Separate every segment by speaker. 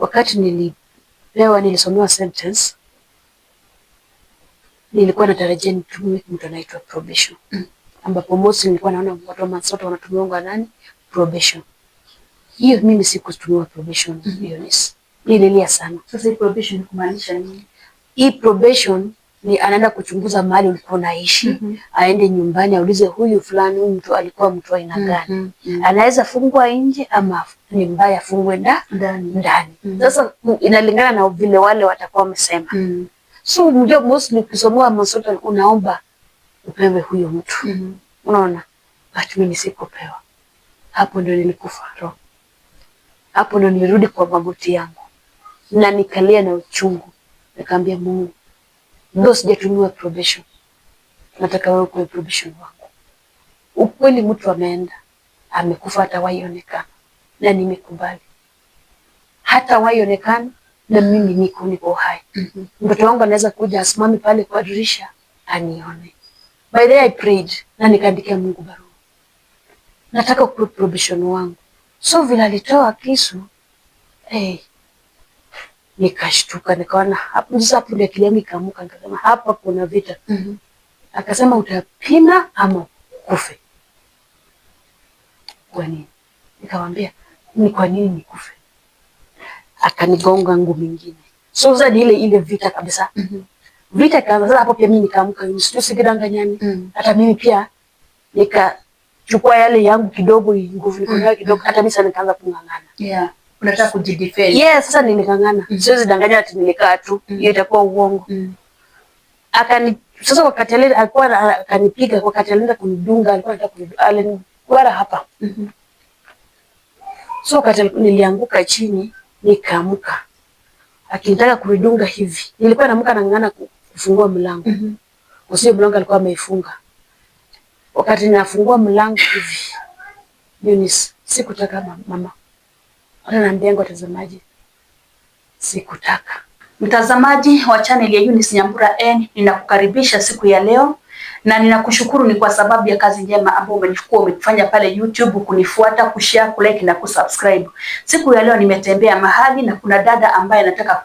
Speaker 1: Wakati nilipewa, nilisomewa sentence, nilikuwa natarajia nitumiwe mtu anaitwa probation, ambapo mostly nilikuwa naona watu wa manslaughter wanatumiwa nani? Probation. Hiyo mimi sikutumiwa probation. Eunice. Nililia sana.
Speaker 2: Sasa hii probation ni kumaanisha nini?
Speaker 1: Hii probation ni anaenda kuchunguza mahali ulikuwa unaishi, aende nyumbani aulize huyu fulani, huyu mtu alikuwa mtu aina gani. Anaweza fungwa nje ama ni mbaya afungwe
Speaker 2: Ndani.
Speaker 1: Ndani. Sasa inalingana na vile wale watakuwa wamesema. So mjua mostly ukisomewa manslaughter unaomba upewe huyo mtu. Unaona? But mimi sikupewa. Hapo ndio nilikufa roho. Hapo ndio nilirudi kwa magoti yangu na nikalia na uchungu, nikaambia Mungu, ndio sijatumiwa probation, nataka wewe kuwe probation wangu. Ukweli mtu ameenda amekufa, hata waionekana, na nimekubali, hata waionekana na mimi niko hai. Mtoto wangu anaweza kuja asimame pale kwa dirisha anione. By the way, I prayed na nikaandikia Mungu barua, nataka ukuwe probation wangu. So vile alitoa kisu, hey, nikashtuka, nikaona hapo sasa, hapo ndio akili yangu ikaamuka, nikasema hapa kuna vita. Akasema utapima ama kufe. Kwa nini? Nikamwambia ni kwa nini nikufe? Akanigonga ngumi ingine. So sasa ni ile ile vita kabisa. Vita ikaanza sasa, hapo pia mimi nikaamka, tusikidanganyani. Hata mimi pia nikachukua yale yangu kidogo, nguvu niko nayo kidogo, hata mimi sasa nikaanza kung'ang'ana.
Speaker 2: Yeah. Unataka kujidefend.
Speaker 1: Yes, sasa niling'ang'ana. Siwezi danganya ati nilikaa tu, hiyo itakuwa uongo. Akani sasa wakati ale alikuwa akanipiga, wakati alienda kunidunga, alikuwa anataka kunidunga, alinigwara hapa. So wakati nilianguka chini, nikaamka. Akinitaka kunidunga hivi. Nilikuwa naamka nang'ang'ana kufungua mlango. Usio mlango alikuwa ameifunga. Wakati nafungua mlango hivi, Eunice, sikutaka mama. Hata naambia watazamaji, sikutaka.
Speaker 2: Mtazamaji wa channel ya Eunice Nyambura N, ninakukaribisha siku ya leo na ninakushukuru ni kwa sababu ya kazi njema ambayo umechukua umefanya pale YouTube kunifuata, kushare, kulike na kusubscribe. Siku ya leo nimetembea mahali na kuna dada ambaye anataka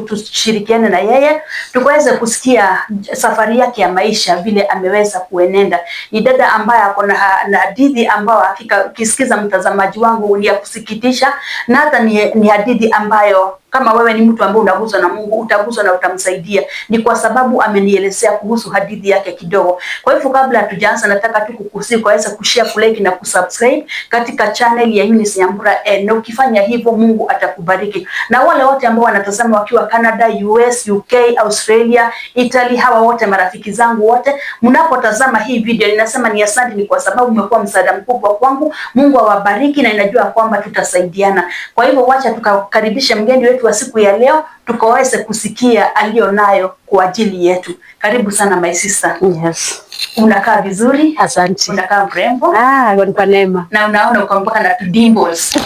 Speaker 2: tushirikiane na yeye tukaweze kusikia safari yake ya maisha vile ameweza kuenenda. Ni dada ambaye ako na hadithi ambayo hakika ukisikiza mtazamaji wangu ni ya kusikitisha, na hata ni hadithi ambayo kama wewe ni mtu ambaye unaguswa na Mungu utaguswa na utamsaidia. Ni kwa sababu amenielezea kuhusu hadithi yake kidogo. Kwa hivyo kabla hatujaanza, nataka tu kukusihi ukaweza kushare, kulike na kusubscribe katika channel ya Eunice Nyambura N, na ukifanya hivyo Mungu atakubariki. Na wale wote ambao wanatazama wakiwa Canada, US, UK, Australia, Italy, hawa wote marafiki zangu wote, mnapotazama hii video ninasema ni asante, ni kwa sababu mmekuwa msaada mkubwa kwangu. Mungu awabariki na ninajua kwamba tutasaidiana. Kwa hivyo wacha tukakaribishe mgeni wetu wa siku ya leo tukaweze kusikia aliyonayo kwa ajili yetu. Karibu sana my sister.
Speaker 1: Yes.
Speaker 2: Unakaa vizuri.
Speaker 1: Asante.
Speaker 2: Unakaa mrembo.
Speaker 1: Ah, ni kwa neema.
Speaker 2: Na unaona uko mpaka na dimples.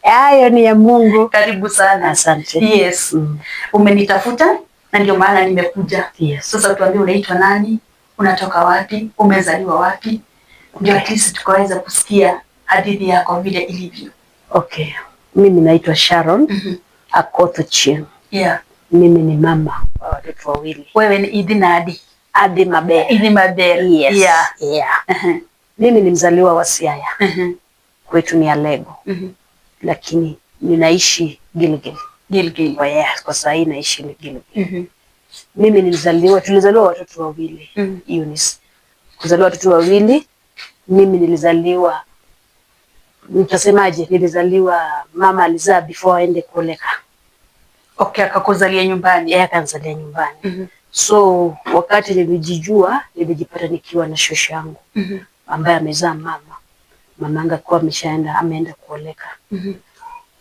Speaker 1: Hayo ni ya Mungu.
Speaker 2: Karibu sana.
Speaker 1: Asante.
Speaker 2: Yes. Umenitafuta na ndio maana nimekuja.
Speaker 1: Yes.
Speaker 2: Sasa tuambie unaitwa nani? Unatoka wapi? Umezaliwa wapi? Ndio at least tukaweza kusikia hadithi yako vile ilivyo.
Speaker 1: Okay. Mimi naitwa Sharon Akoth Ochieng. Mimi ni mama wa watoto wawili.
Speaker 2: Wewe ni Idhi na Adi.
Speaker 1: Adi Maber.
Speaker 2: Idhi Maber.
Speaker 1: Yes.
Speaker 2: Yeah.
Speaker 1: Mimi ni mzaliwa wa Siaya. Kwetu ni Alego. Lakini ninaishi Gilgil.
Speaker 2: Gilgil.
Speaker 1: Kwa yeah, kwa sasa hii naishi Gilgil. Mimi nilizaliwa, tulizaliwa watoto wawili. Eunice. Kuzaliwa watoto wawili, mimi nilizaliwa, nitasemaje, nilizaliwa mama alizaa before aende kuoleka.
Speaker 2: Okay, akakuzalia nyumbani.
Speaker 1: Yeye akanizalia nyumbani. So wakati nilijijua, nilijipata nikiwa na shosho yangu ambaye amezaa mama. Mamanga kuwa ameshaenda ameenda kuoleka.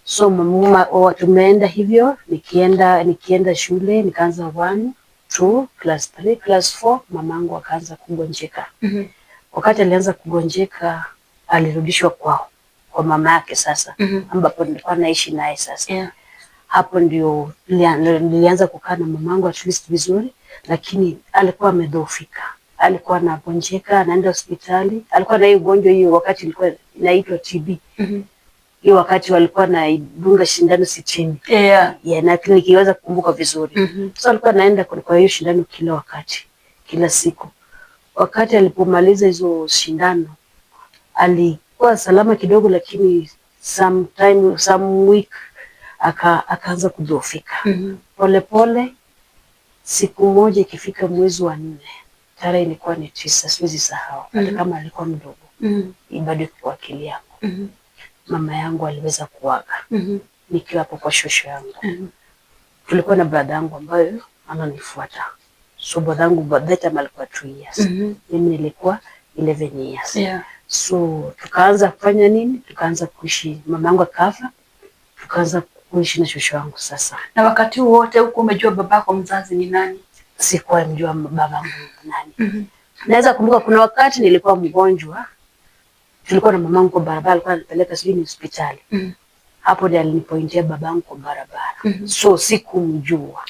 Speaker 1: So mama tumeenda hivyo, nikienda shule nikaanza 1, 2, class 3, class 4, mamangu akaanza kugonjeka. Wakati alianza kugonjeka alirudishwa kwao kwa mama yake sasa, ambapo nilikuwa naishi naye sasa. Hapo ndio nilianza kukaa na mamangu at least vizuri, lakini alikuwa amedhoofika. Alikuwa anagonjeka, anaenda hospitali. Alikuwa na hiyo ugonjwa hiyo wakati ilikuwa inaitwa TB. Hiyo wakati walikuwa naidunga shindano 60. Yeah, na nikiweza kukumbuka vizuri. So alikuwa naenda kwa hiyo shindano kila wakati, kila siku. Wakati alipomaliza hizo shindano alikuwa salama kidogo, lakini sometime, some week akaanza kudhoofika polepole. Siku moja ikifika mwezi wa 4, tarehe ilikuwa ni 9, siwezi sahau hata kama alikuwa mdogo, bado iko kwa akili yangu. Mama yangu aliweza kuaga nikiwa hapo kwa shosho yangu. Tulikuwa na brother yangu ambayo ananifuata. So brother yangu by that time alikuwa 2 years. Mimi nilikuwa 11 years. So tukaanza kufanya nini? Tukaanza kuishi, mama yangu akafa, tukaanza kuishi na shosho yangu sasa.
Speaker 2: Na wakati huo wote huko umejua babako mzazi ni nani?
Speaker 1: Sikuwa mjua babangu ni nani. Naweza kumbuka kuna wakati nilikuwa mgonjwa, tulikuwa na mamangu kwa barabara, alikuwa ananipeleka sijui ni hospitali. Hapo ndiye alinipointia babangu kwa barabara. So sikumjua.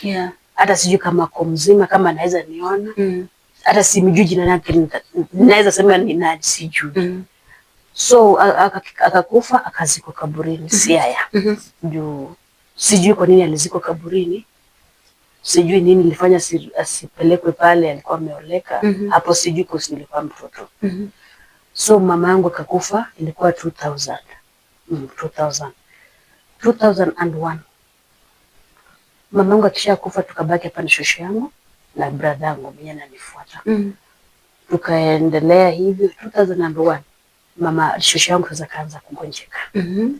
Speaker 1: Hata sijui kama ako mzima, kama anaweza niona. Hata simjui jina lake, naweza sema ni nani, sijui. So akakufa, akazikwa kaburini Siaya. Juu sijui kwa nini alizikwa kaburini. Sijui nini ilifanya asipelekwe pale, alikuwa ameoleka. Hapo sijui kwa nilikuwa mtoto. So mama yangu akakufa ilikuwa 2000. 2000. 2001. Mama yangu akishakufa tukabaki hapa na shosho yangu na brother yangu mwenye ananifuata. Tukaendelea hivyo 2001. Mama shosho yangu sasa kaanza kugonjeka.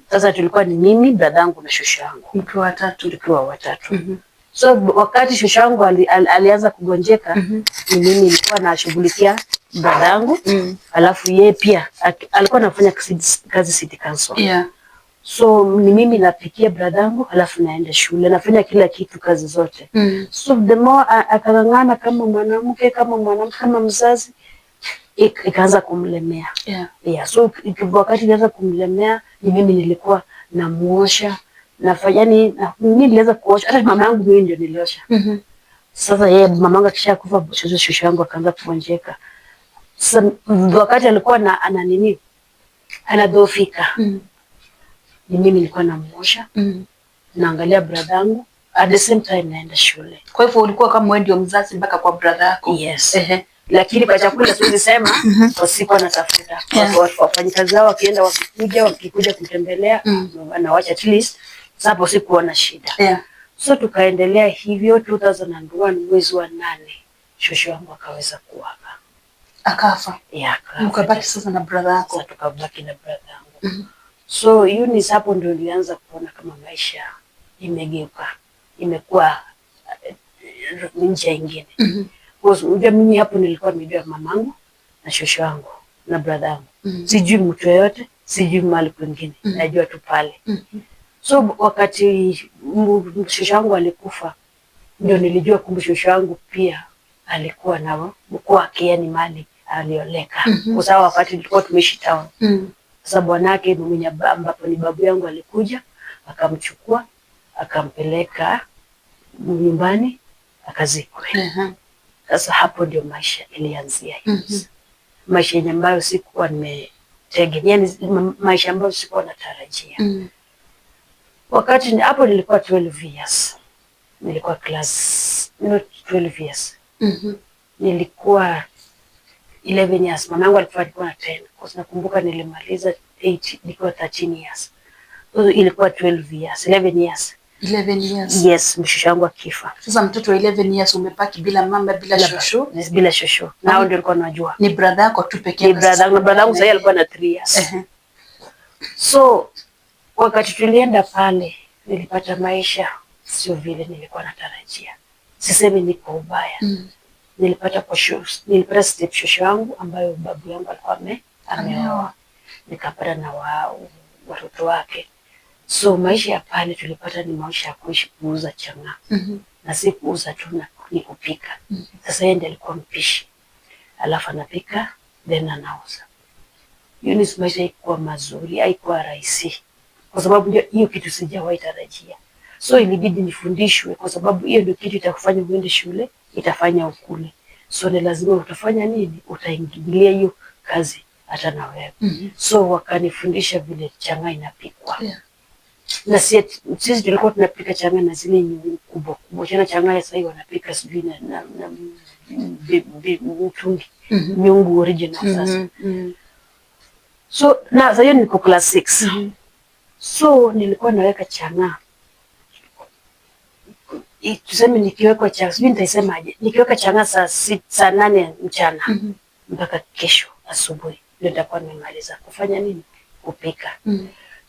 Speaker 1: Sasa tulikuwa ni mimi, brother yangu na shosho yangu.
Speaker 2: Mkiwa watatu.
Speaker 1: Tukiwa watatu. So wakati shosho yangu alianza kugonjeka, ni mimi nilikuwa nashughulikia brother yangu. Alafu yeye pia alikuwa anafanya kazi city council. So ni mimi napikia brother yangu, alafu naenda shule, nafanya kila kitu, kazi zote. So the more akang'ang'ana kama mwanamke, kama mwanamke, kama mzazi, ikaanza kumlemea. Yeah, so wakati ilianza kumlemea ni mimi nilikuwa namuosha, nafanya yani, mimi nilianza kuosha, hata mama yangu mimi ndio niliosha. Sasa yeye mama yangu akishakufa, shosho yangu akaanza kugonjeka. Sasa wakati alikuwa na ana nini, anadhoofika, ni mimi nilikuwa namuosha, naangalia brother yangu, at the same time naenda shule.
Speaker 2: Kwa hivyo ulikuwa kama wewe ndio mzazi mpaka kwa brother yako?
Speaker 1: Yes. Lakini kwa chakula siwezi sema kwa siku natafuta. Wafanyikazi hao wakienda, wakikuja kutembelea, nawacha at least. Sasa hapo sikuwa na shida. So tukaendelea hivyo 2001 mwezi wa 8 shosho yangu akaweza kuaga.
Speaker 2: Akafa.
Speaker 1: Yeah, akafa.
Speaker 2: Mkabaki sasa na brother yako.
Speaker 1: Sasa tukabaki na brother yangu. So Eunice, hapo ndio nilianza kuona kama maisha imegeuka, imekuwa njia ingine. Unajua mimi hapo nilikuwa nimejua mamangu na shosho yangu na brother yangu. Sijui mtu yeyote, sijui mahali kwingine, najua tu pale. So wakati shosho yangu alikufa, ndio nilijua kumbe shosho yangu pia alikuwa na kwake, yani mali alioleka. Kwa sababu wakati tulikuwa tumeishi town. Sasa bwanake mwenye ambapo ni babu yangu alikuja, akamchukua, akampeleka nyumbani, akazikwe. Sasa hapo ndio maisha ilianzia. Maisha yenye ambayo sikuwa nimetegemea, yani maisha ambayo sikuwa natarajia. Wakati hapo nilikuwa 12 years. Nilikuwa class, not 12 years. Nilikuwa 11 years. Mama yangu alikuwa alikuwa na 10. Kwa sababu nakumbuka nilimaliza 8 nilikuwa 13 years. So ilikuwa 12 years, 11 years.
Speaker 2: 11 years.
Speaker 1: Yes, mshosho wangu akifa.
Speaker 2: Sasa mtoto wa 11 years umebaki bila mama, bila shosho.
Speaker 1: Bila shosho. Nao ndio nilikuwa najua.
Speaker 2: Ni brother yako tu pekee.
Speaker 1: Ni brother yangu, brother yangu sasa alikuwa na 3 years. So wakati tulienda pale nilipata maisha sio vile nilikuwa natarajia. Sisemi niko ubaya. Nilipata kwa shosho, nilipata step shosho yangu ambayo babu yangu alikuwa ameoa. Nikapata na watoto wake. So maisha ya pale tulipata ni maisha ya kuishi kuuza chang'aa. Na si kuuza tu, ni kupika. Sasa yeye ndiye alikuwa mpishi. Alafu anapika then anauza. Eunice, maisha haikuwa mazuri, haikuwa rahisi. Kwa sababu ndio hiyo kitu sijawahi tarajia. So ilibidi nifundishwe kwa sababu hiyo ndio kitu itakufanya uende shule, itafanya ukule. So ni lazima utafanya nini? Utaingilia hiyo kazi Hata na wewe. So wakanifundisha vile chang'aa inapikwa. Na sisi tulikuwa tunapika chang'aa na zile nyungu kubwa kubwa. Tena chang'aa ya sahii wanapika sijui na mtungi, nyungu original sasa. So na sasa hiyo niko class 6. So nilikuwa naweka chang'aa, tuseme nikiwekwa chang'aa, sijui nitaisemaje, nikiweka chang'aa saa 8 mchana mpaka kesho asubuhi ndio nitakuwa nimemaliza kufanya nini, kupika.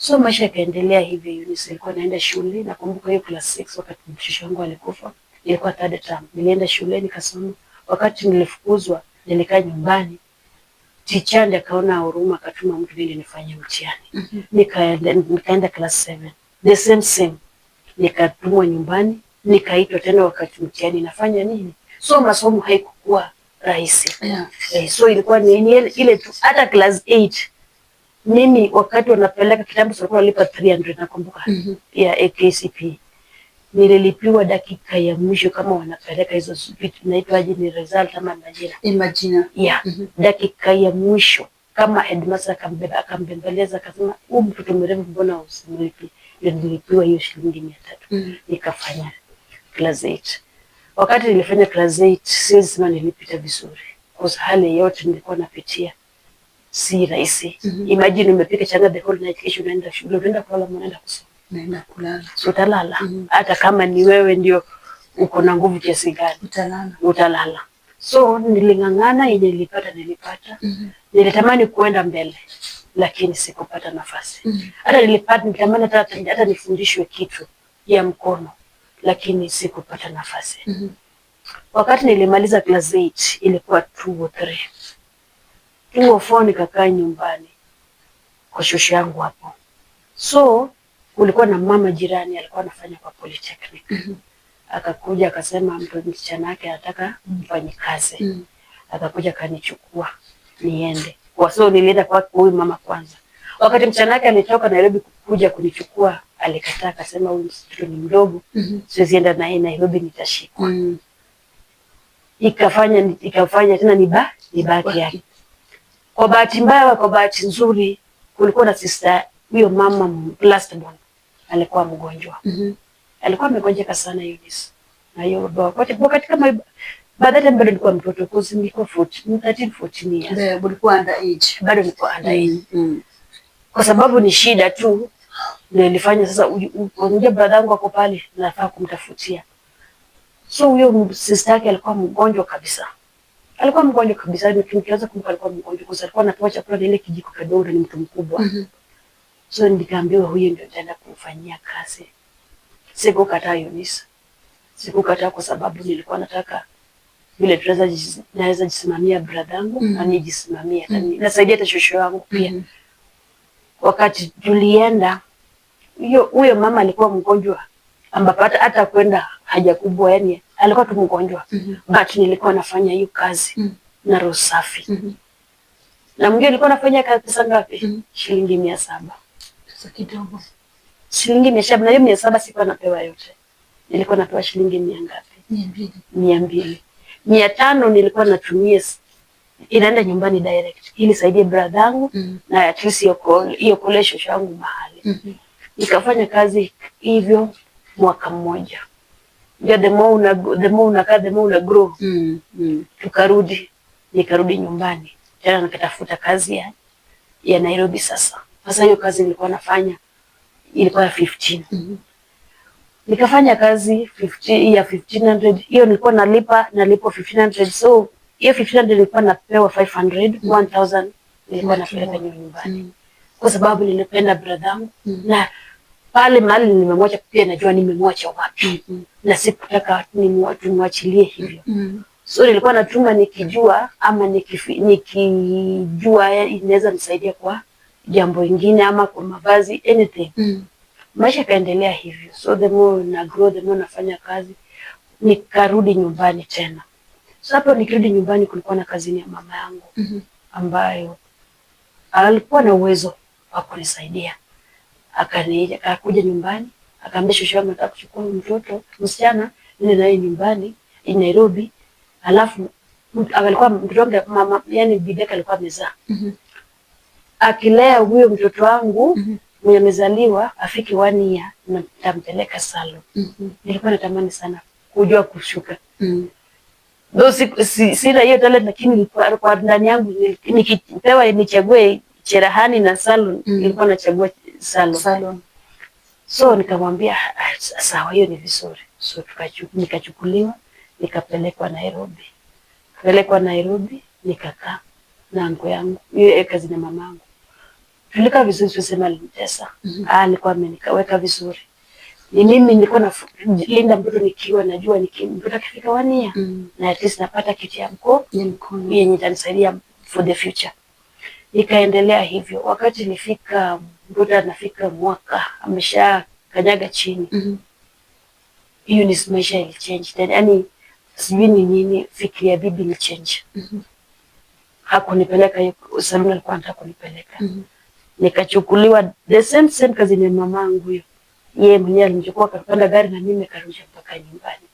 Speaker 1: So maisha yakaendelea hivyo. Eunice, nilikuwa naenda shule. Nakumbuka hiyo class 6 wakati mshosho wangu alikufa, ilikuwa third term. Nilienda shule nikasoma. Wakati nilifukuzwa, nilikaa nyumbani. Teacher ndiye akaona huruma, akatuma mtu niende nifanye mtihani. Nikaenda class 7. The same same. Nikatumwa nyumbani, nikaitwa tena wakati mtihani nafanya nini. So masomo haikukuwa rahisi. Eh, so ilikuwa ni ile tu. Hata class 8 mimi wakati wanapeleka kitambo tulikuwa wanalipa 300, nakumbuka, ya KCPE. Nililipiwa dakika ya mwisho kama wanapeleka hizo vitu inaitwaje, ni result ama majina.
Speaker 2: Imagine.
Speaker 1: Yeah, dakika ya mwisho kama headmaster akambeba, akambembeleza, akasema, "Huyu mtoto mrefu, mbona usimlipi?" Ndio nilipiwa hiyo shilingi 300. Nikafanya class 8. Wakati nilifanya class 8, siwezi sema nilipita vizuri kwa hali yote nilikuwa napitia si rahisi. Imagine umepika chang'aa the whole night, kesho unaenda shule, unaenda kulala, unaenda kusoma?
Speaker 2: Naenda kulala.
Speaker 1: So utalala. Hata kama ni wewe ndio uko na nguvu kiasi gani,
Speaker 2: Utalala.
Speaker 1: Utalala. So niling'ang'ana, yenye nilipata nilipata. Nilitamani kuenda mbele lakini sikupata nafasi. Hata nilipata, nilitamani hata nifundishwe kitu ya mkono lakini sikupata nafasi. Wakati nilimaliza class 8 ilikuwa 203. 204 nikakaa nyumbani kwa shosho yangu hapo. So kulikuwa na mama jirani alikuwa anafanya kwa polytechnic. Akakuja akasema mtu msichana wake anataka mfanyikazi. Akakuja akanichukua niende. Kwa so nilienda kwa huyu mama kwanza. Wakati msichana wake alitoka Nairobi kuja kunichukua, alikataa, akasema huyu mtoto ni mdogo, siwezi enda naye Nairobi, nitashikwa. Ikafanya tena nibaki yake. Kwa bahati mbaya, kwa bahati nzuri, kulikuwa na sister huyo mama last born alikuwa mgonjwa. Alikuwa amegonjeka sana, Eunice. Na hiyo wakati kama by that time bado nilikuwa mtoto, cause nilikuwa 14, 13 14 years.
Speaker 2: Ndio, ulikuwa under age.
Speaker 1: Bado nilikuwa under age. Kwa sababu ni shida tu ndio ilifanya sasa, unajua brother yangu ako pale, nafaa kumtafutia. So huyo sister yake alikuwa mgonjwa kabisa. Alikuwa mgonjwa kabisa, nikiweza kumbuka alikuwa mgonjwa kwa sababu alikuwa anapewa chakula na ile kijiko kidogo na ni mtu mkubwa. So nikaambiwa huyo ndio nitaenda kumfanyia kazi. Sikukataa, Eunice. Sikukataa kwa sababu nilikuwa nataka vile tunaweza naweza jisimamia brother yangu na nijisimamie, hata nasaidia hata shosho yangu pia. Wakati tulienda, hiyo huyo mama alikuwa mgonjwa ambapo hata kwenda haja kubwa, yani alikuwa tu mgonjwa. But nilikuwa nafanya hiyo kazi na roho safi. Na mwingine alikuwa nafanya kazi pesa ngapi? Shilingi 700.
Speaker 2: Pesa kidogo.
Speaker 1: Shilingi 700, na hiyo 700 sikuwa napewa yote. Nilikuwa napewa shilingi mia ngapi?
Speaker 2: 200.
Speaker 1: 200. 500 nilikuwa natumia inaenda nyumbani direct ili saidie brother yangu na at least iokolee shosho yangu mahali. Nikafanya kazi hivyo mwaka mmoja. Ndio the more unakaa, the more una grow. Tukarudi, nikarudi nyumbani tena nikatafuta kazi ya Nairobi sasa. Sasa hiyo kazi nilikuwa nafanya ilikuwa ya 15. Nikafanya kazi 50, ya 1500 hiyo nilikuwa nalipwa 1500, so hiyo 1500 nilikuwa napewa 500, 1000 nilikuwa napeleka nyumbani kwa sababu nilipenda brother yangu na pale mahali nimemwacha pia najua nimemwacha wapi na sikutaka tumwachilie hivyo. So nilikuwa natuma nikijua ama nikijua inaweza nisaidia kwa jambo ingine ama kwa mavazi, anything. Maisha kaendelea hivyo. So the more na grow, the more nafanya kazi, nikarudi nyumbani tena. So hapo nikirudi nyumbani kulikuwa na kazini ya mama yangu ambayo alikuwa na uwezo wa kunisaidia. Akakuja nyumbani, akaambia shosho yangu nataka kuchukua mtoto msichana niende naye nyumbani in Nairobi. Alafu alikuwa mtoto wangu mama, yani bibi yake alikuwa amezaa. Akilea huyo mtoto wangu mwenye amezaliwa afike 1 year na nitampeleka salon. Nilikuwa natamani sana kujua kushuka. Though sina hiyo talent, lakini nilikuwa kwa ndani yangu nikipewa nichague cherehani na salon, nilikuwa nachagua salon.
Speaker 2: Salon.
Speaker 1: So nikamwambia, "Ah, sawa, hiyo ni vizuri." So nikachukuliwa nikapelekwa Nairobi. Pelekwa Nairobi, nikakaa na anko yangu, hiyo kazi na mamangu. Tulikaa vizuri, tuseme alinitesa. Ah, alikuwa amenikaweka vizuri. Ni mimi nilikuwa nalinda mtoto nikiwa najua mtoto akifika 1 year na at least napata kitu ya
Speaker 2: Ya mkono.
Speaker 1: yenye itanisaidia for the future. Ikaendelea hivyo. Wakati nilifika, mtoto anafika mwaka, amesha kanyaga chini, hiyo ni maisha ilichange. Yaani sijui ni nini, fikiri ya bibi ilichange. Hakunipeleka hiyo saluni alikuwa anataka kunipeleka. Nikachukuliwa the same same kazi ya mamangu huyo. Yeye mwenyewe alinichukua akapanda gari na mimi akarudisha mpaka nyumbani.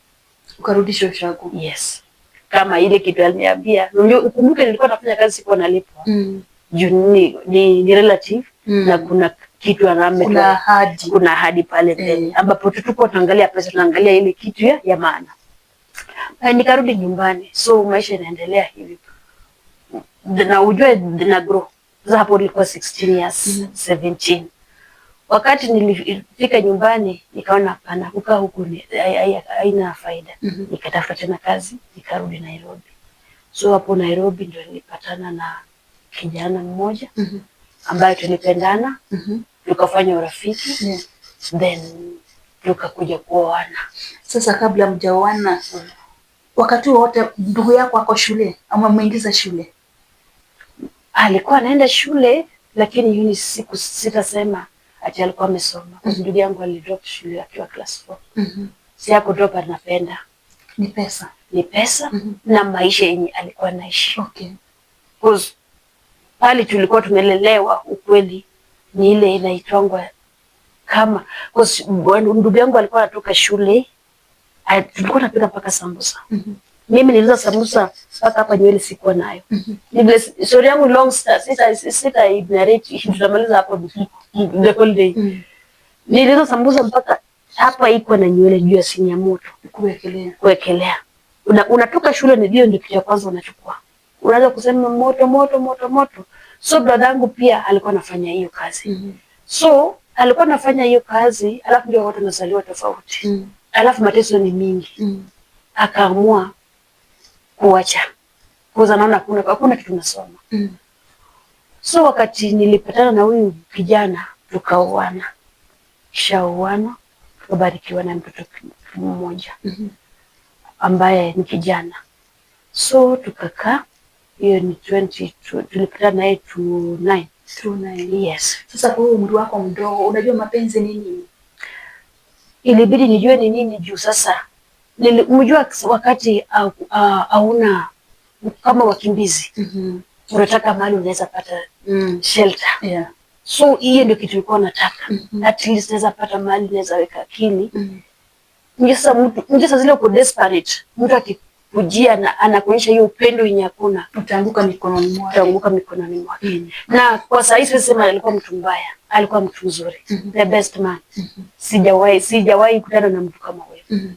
Speaker 2: Ukarudishwa ushago.
Speaker 1: Yes. Kama ile kitu aliniambia. Unajua, ukumbuke nilikuwa nafanya kazi, sikuwa nalipwa. Juu ni relative na kuna kitu
Speaker 2: Kuna ahadi.
Speaker 1: Kuna ahadi pale mbele ambapo tuko tunaangalia pesa, tunaangalia ile kitu ya maana. Na nikarudi nyumbani, so maisha inaendelea hivi na ujue na grow. Sasa hapo nilikuwa 16 years, 17. Wakati nilifika nyumbani nikaona hapana, kukaa huku haina faida. Nikatafuta tena kazi, nikarudi Nairobi. So hapo Nairobi ndio nilipatana na kijana mmoja ambaye tulipendana, tukafanya urafiki, then tukakuja kuoana.
Speaker 2: Sasa kabla mjaoana, wakati wote ndugu yako ako shule ama mwingiza shule?
Speaker 1: Alikuwa anaenda shule, lakini Eunice, siku sitasema ati alikuwa amesoma. Ndugu yangu alidrop shule akiwa class 4. Si hakudrop anapenda,
Speaker 2: Ni pesa.
Speaker 1: Ni pesa na maisha yenye alikuwa anaishi. 'Cause pale tulikuwa tumelelewa, ukweli ni ile inaitwangwa kama, 'cause ndugu yangu alikuwa anatoka shule, tulikuwa tunapika mpaka sambusa. Mimi niliuza sambusa mpaka hapa nywele sikuwa nayo. Ni vile story yangu long, sita narrate, tutamaliza hapo the whole day. Niliuza sambusa mpaka hapa iko na nywele juu ya sinia ya moto
Speaker 2: Kuwekelea.
Speaker 1: Kuwekelea. Unatoka shule ni ndio kitu ya kwanza unachukua. Unaanza kusema moto moto moto moto. So brother yangu pia alikuwa anafanya hiyo kazi. So alikuwa anafanya hiyo kazi, alafu ndio watu wanazaliwa tofauti. Alafu mateso ni mingi. Akaamua kuacha. Kwa naona hakuna kitu nasoma. So wakati nilipatana na huyu kijana tukaoana. Kishaoana tukabarikiwa na mtoto mmoja ambaye ni kijana. So tukakaa, hiyo ni 20, tulipatana naye 29.
Speaker 2: 29.
Speaker 1: Yes.
Speaker 2: Sasa kwa huo umri wako mdogo, unajua mapenzi ni nini?
Speaker 1: Ilibidi nijue ni nini juu sasa nilimjua wakati hauna kama wakimbizi, unataka mahali unaweza pata shelter. So hiyo ndio kitu nilikuwa nataka. At least naweza pata mahali naweza weka akili. Ndio sasa mtu, ndio sasa zile uko desperate, mtu akikujia na anakuonyesha hiyo upendo yenye hakuna,
Speaker 2: Utaanguka mikononi mwake.
Speaker 1: Utaanguka mikononi mwake. Na kwa saa hii siwezi sema alikuwa mtu mbaya, alikuwa mtu mzuri. The best man. Sijawahi kutana na mtu kama huyo.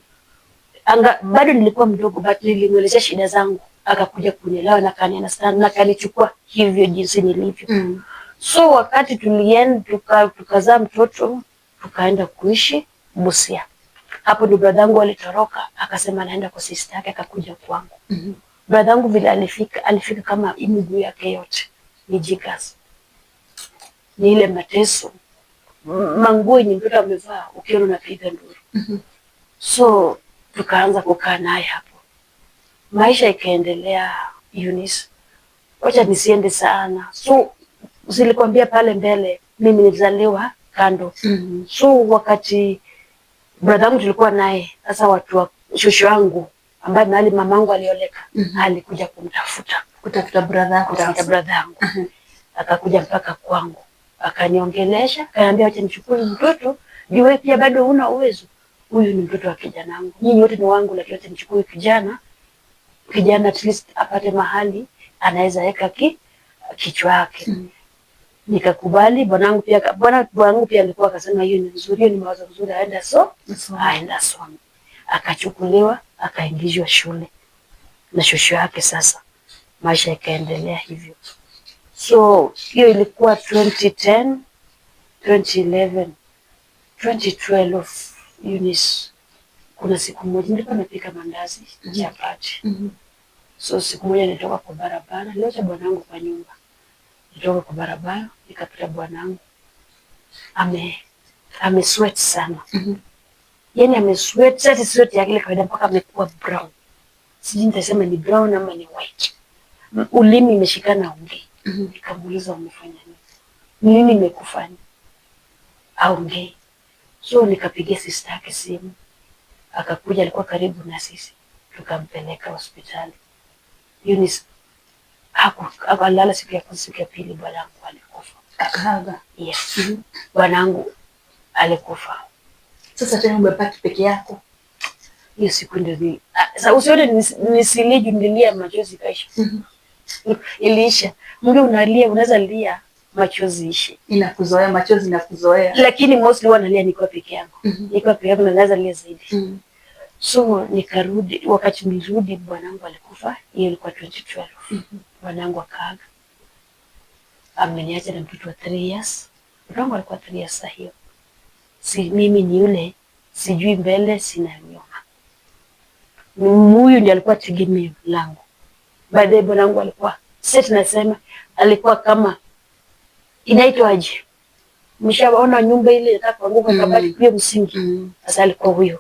Speaker 1: Anga, bado nilikuwa mdogo but nilimwelezea shida zangu, akakuja kunielewa na akani understand na akanichukua hivyo jinsi nilivyo. So wakati tulienda tukazaa mtoto, tukaenda kuishi Busia. Hapo ndio brother yangu alitoroka, akasema anaenda kwa sister yake, akakuja kwangu. Brother yangu vile alifika, alifika kama miguu yake yote ni jiggers. Ni ile mateso. Manguo yenye mtoto amevaa ukiona unapiga nduru. So tukaanza kukaa naye hapo, maisha ikaendelea. Eunice, wacha nisiende sana. So zilikwambia pale mbele, mimi nilizaliwa kando. So wakati brother yangu tulikuwa naye, sasa watu wa shosho yangu ambaye mahali mamangu alioleka alikuja kumtafuta.
Speaker 2: Kutafuta brother yako
Speaker 1: Kutafuta
Speaker 2: sasa.
Speaker 1: brother yangu. Akakuja mpaka kwangu, akaniongelesha, akaniambia wacha nichukue mtoto juu wewe pia bado huna uwezo. Huyu ni mtoto wa kijana wangu, nyinyi wote ni wangu, lakini wacha nichukue kijana, kijana at least apate mahali anaweza weka kichwa yake. Nikakubali. Bwanangu pia alikuwa akasema hiyo ni nzuri, hiyo ni mawazo nzuri, aenda so aenda some. Akachukuliwa akaingizwa shule na shosho yake. Sasa maisha ikaendelea hivyo. So hiyo ilikuwa 2010, 2011, 2012. Eunice, kuna siku moja nilikuwa napika mandazi, chapati. So siku moja nitoka kwa barabara, niliacha bwanangu kwa nyumba, nitoka kwa barabara nikapita bwanangu ame sweat sana. Yani ame sweat, sasa sweat ya kile kawaida, mpaka amekuwa brown, sijui nitasema ni brown ama ni white. Ulimi imeshikana, ongei. Nikamuuliza, umefanya nini? Ni nini imekufanya? Aongei. So nikapigia sister yake simu, akakuja, alikuwa karibu na sisi, tukampeleka hospitali. Eunice, akalala siku ya kwanza, siku ya pili bwanangu alikufa.
Speaker 2: Akaaga.
Speaker 1: Yes. Bwanangu alikufa.
Speaker 2: Sasa tena umebaki peke yako.
Speaker 1: Hiyo siku ndio sasa usione nisilie juu nililia machozi kaisha. Iliisha. Mtu unalia, unaweza lia machozi ishe.
Speaker 2: Inakuzoea, machozi inakuzoea.
Speaker 1: Lakini mostly huwa nalia nikiwa peke yangu. Nikiwa peke yangu naweza lia zaidi. So nikarudi, wakati nilirudi bwanangu alikufa, hiyo ilikuwa 2012. Bwanangu akaaga. Ameniacha na mtoto wa 3 years. Mtoto wangu alikuwa 3 years saa hiyo. Si mimi ni yule sijui mbele sina nyuma. Huyu ndiye alikuwa tegemeo langu. By the way, bwanangu alikuwa set, nasema alikuwa kama, inaitwaje? Mshaona nyumba ile inataka kuanguka, kabati hiyo msingi. Sasa alikuwa huyo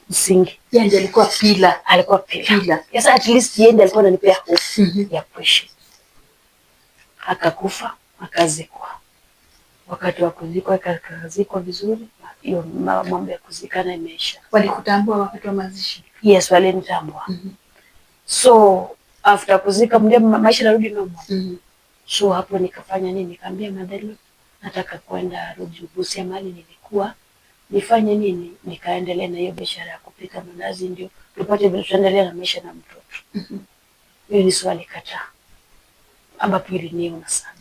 Speaker 1: msingi.
Speaker 2: Yeye ndiye alikuwa pillar.
Speaker 1: Alikuwa pillar.
Speaker 2: Pillar.
Speaker 1: Sasa at least yeye ndiye alikuwa ananipea hope ya kuishi. Akakufa, akazikwa. Wakati wa kuzikwa akazikwa vizuri, hiyo mambo ya kuzikana imeisha.
Speaker 2: Walikutambua wakati wa mazishi?
Speaker 1: Yes, walinitambua. So after kuzika, mjua maisha narudi normal. So hapo nikafanya nini? Nikaambia madhali nataka kwenda rudi Busia mahali nilikuwa, nifanye nini? Nikaendelea na hiyo biashara ya kupika mandazi ndio tupate vile tutaendelea na maisha na mtoto. Hiyo ni swali kataa, ambapo iliniuma sana.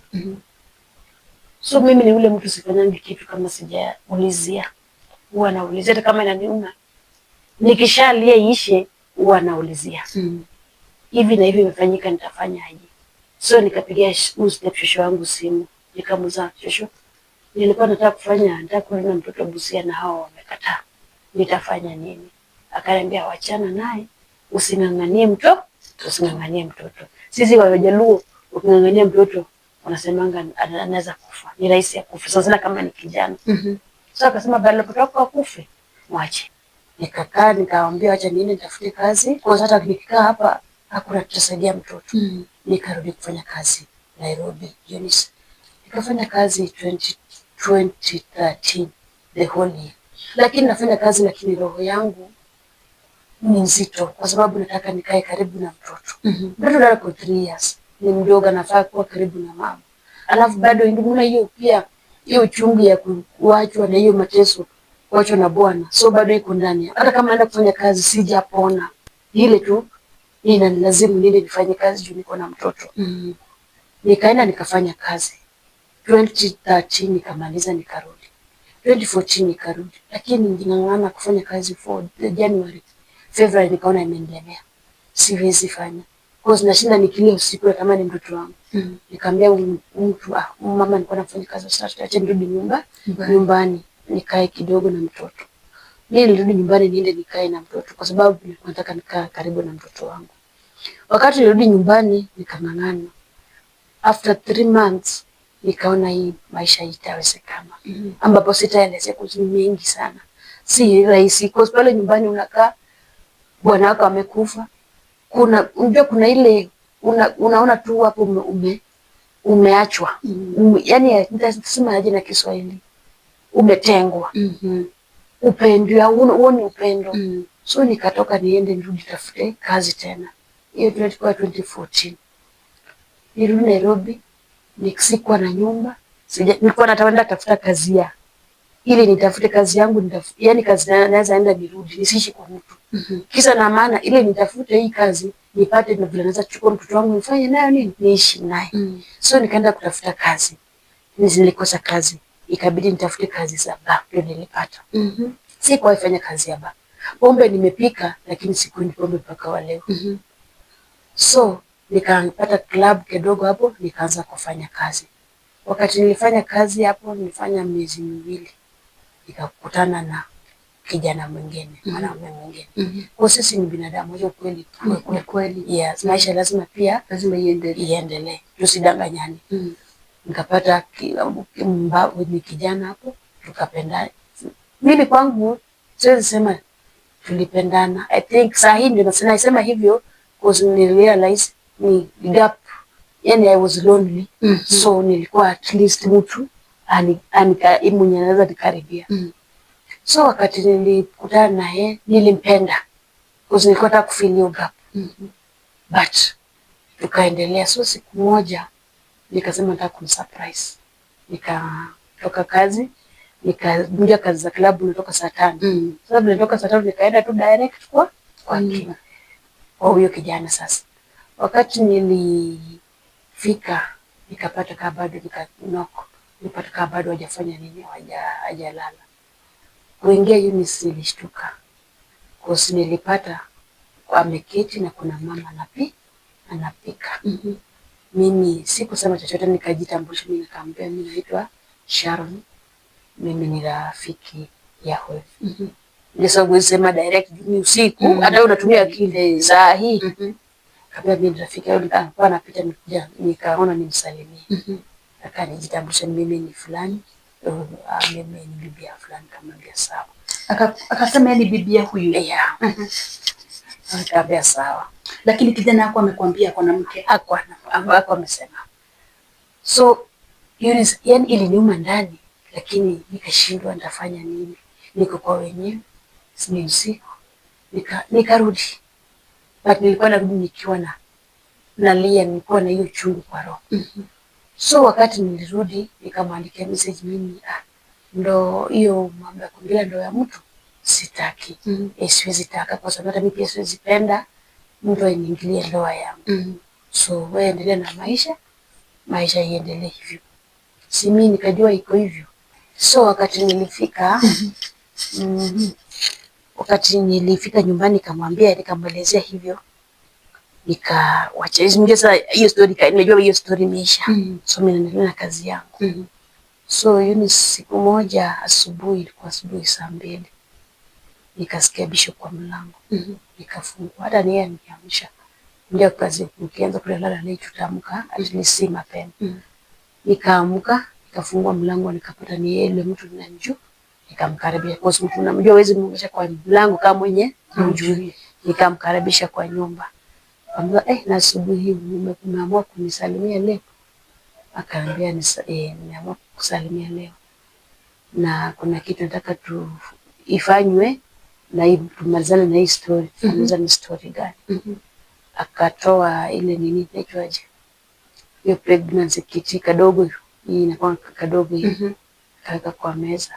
Speaker 1: So mimi ni yule mtu sifanyangi kitu kama sijaulizia, huwa naulizia hata kama inaniuma. Nikishalia iishe, huwa naulizia hivi na hivi imefanyika, nitafanya aje? So nikapigia huyu step shosho wangu simu, nikamuuliza, shosho, nilikuwa nataka kufanya, nataka kurudi na mtoto Busia na hao wamekataa, nitafanya nini? Akaniambia wachana naye, using'ang'anie mtoto, using'ang'anie mtoto. Sisi Wajaluo uking'ang'ania mtoto wanasemanga anaweza kufa, ni rahisi ya kufa, sana sana kama ni kijana. So akasema badala mtoto wako akufe, mwache. Nikakaa nikamwambia wacha niende nitafute kazi, kwa sababu hata nikikaa hapa hakuna tutasaidia mtoto. Nikarudi kufanya kazi Nairobi, Eunice. Nikafanya kazi 20, 2013 the whole year. Lakini nafanya kazi lakini roho yangu ni nzito kwa sababu nataka nikae karibu na mtoto. Mtoto ako 3 years, ni mdogo, anafaa kuwa karibu na mama. Alafu bado ingine hiyo pia hiyo uchungu ya kuachwa na hiyo mateso kuachwa na bwana, so bado iko ndani. Hata kama naenda kufanya kazi sijapona, ile tu inanilazimu niende nifanye kazi juu niko na mtoto. Nikaenda nikafanya kazi 2013 nikamaliza, nikarudi 2014 nikarudi, lakini niling'ang'ana kufanya kazi for the January, February nikaona imenilemea, siwezi fanya cause nashinda nikilia usiku natamani mtoto wangu. Nikamwambia huyu mtu, ah, mama, nilikuwa nafanya kazi sasa, acha nirudi nyumbani nikae kidogo na mtoto. Mimi nilirudi nyumbani niende nikae na mtoto kwa sababu nilikuwa nataka nikaa karibu na mtoto wangu. Wakati nilirudi nyumbani nikang'ang'ana. After 3 months nikaona hii maisha itawezekana, ambapo sitaelezea kuhusu mengi sana, si rahisi kwa pale nyumbani unakaa, bwana wako amekufa, kuna unajua kuna ile unaona tu hapo umeachwa, yani nitasema aje na Kiswahili, umetengwa, upendo huoni upendo. So nikatoka niende nirudi tafute kazi tena. Hiyo ilikuwa 2014. Nirudi Nairobi, sikuwa na nyumba, nilikuwa nataka tafuta kazi ya ili nitafute kazi yangu nitafute, yani kazi naweza enda nirudi nisiishi kwa mtu. Kisa na maana ile nitafute hii kazi nipate na vile naweza kuchukua mtoto wangu nifanye nayo nini, niishi naye. So nikaenda kutafuta kazi. Nilikosa kazi, ikabidi nitafute kazi za bar, ndio nilipata. Sikuwahi fanya kazi ya bar. Pombe nimepika, lakini sikunywi pombe mpaka wa leo. So nikapata club kidogo hapo, nikaanza kufanya kazi. Wakati nilifanya kazi hapo, nilifanya miezi 2, nikakutana na kijana mwingine, mwanaume mwingine. Kwa sisi ni binadamu, hiyo kweli.
Speaker 2: Ni kweli.
Speaker 1: Yes, maisha lazima pia
Speaker 2: lazima iendelee.
Speaker 1: Iendelee, tusidanganyane. Nikapata ni kijana hapo, tukapendana. Mimi kwangu siwezi sema tulipendana. I think saa hii ndio nasema hivyo because nilirealize ni gap, yani I was lonely. So nilikuwa at least mtu mwenye anaweza nikaribia. So wakati nilikutana naye nilimpenda because nilikuwa nataka kufill hiyo gap. But tukaendelea. So siku moja nikasema nataka kumsurprise. Nikatoka kazi, nikaingia kazi za klabu, natoka saa 5. Sasa vile natoka saa 5 nikaenda tu direct kwa kwake, kwa huyo kijana sasa. Wakati nilifika nikapata kaa bado, nika knock, nilipata kaa bado hajafanya nini, hajalala. Kuingia Eunice nilishtuka, cause nilipata ameketi na kuna mama anapika. Mimi sikusema chochote, nikajitambulisha, mimi nikamwambia mimi naitwa Sharon, mimi ni rafiki ya huyu. Ndio sababu huwezi sema direct ni usiku, hata unatumia akili saa hii. Kaambia mimi ni rafiki yao, nikakuwa napita nikuja nikaona nimsalimie. Akanijitambulisha, mimi ni fulani, mimi ni bibi ya fulani. Nikamwambia sawa.
Speaker 2: Akasema yeye ni bibi ya huyu.
Speaker 1: Yeah. Nikamwambia sawa.
Speaker 2: Lakini kijana wako amekwambia ako na mke?
Speaker 1: Hakuwa amesema. So Eunice, yani iliniuma ndani, lakini nikashindwa nitafanya nini. Niko kwa wenyewe, ni usiku. Nikarudi. But nilikuwa narudi nikiwa na nalia, nilikuwa na hiyo chungu kwa roho. So wakati nilirudi nikamwandikia message, mimi ndo hiyo mambo ya kuingilia ndoa ya mtu sitaki. Siwezi taka kwa sababu hata mimi pia siwezi penda mtu aniingilie ndoa yangu. So wewe endelea na maisha, maisha iendelee hivyo. Si mimi nikajua iko hivyo. So wakati nilifika, wakati nilifika nyumbani nikamwambia, nikamwelezea hivyo. Nikawacha sasa hiyo story, najua hiyo story imeisha. So mimi naendelea na kazi yangu. So hiyo ni siku moja asubuhi, ilikuwa asubuhi saa 2. Nikasikia bisho kwa mlango. Nikafungua. Hata ni yeye aliniamsha. Ndio kazi ukianza kulala late utaamka at least si mapema. Nikaamka, nikafungua mlango nikapata ni yeye yule mtu ninamjua. Nikamkaribisha kwa sababu mtu unamjua huwezi muongelesha kwa mlango kama mwenye humjui. Nikamkaribisha kwa nyumba. Nikamwambia na asubuhi hii umeamua kunisalimia leo? Akaambia nimeamua kukusalimia leo. Na kuna kitu nataka tu ifanywe na hii tumalizane na hii story. Tukamaliza ni story gani? Akatoa ile nini inaitwaje? Hiyo pregnancy kit kadogo, hii inakuwa kadogo hii. Akaweka kwa meza.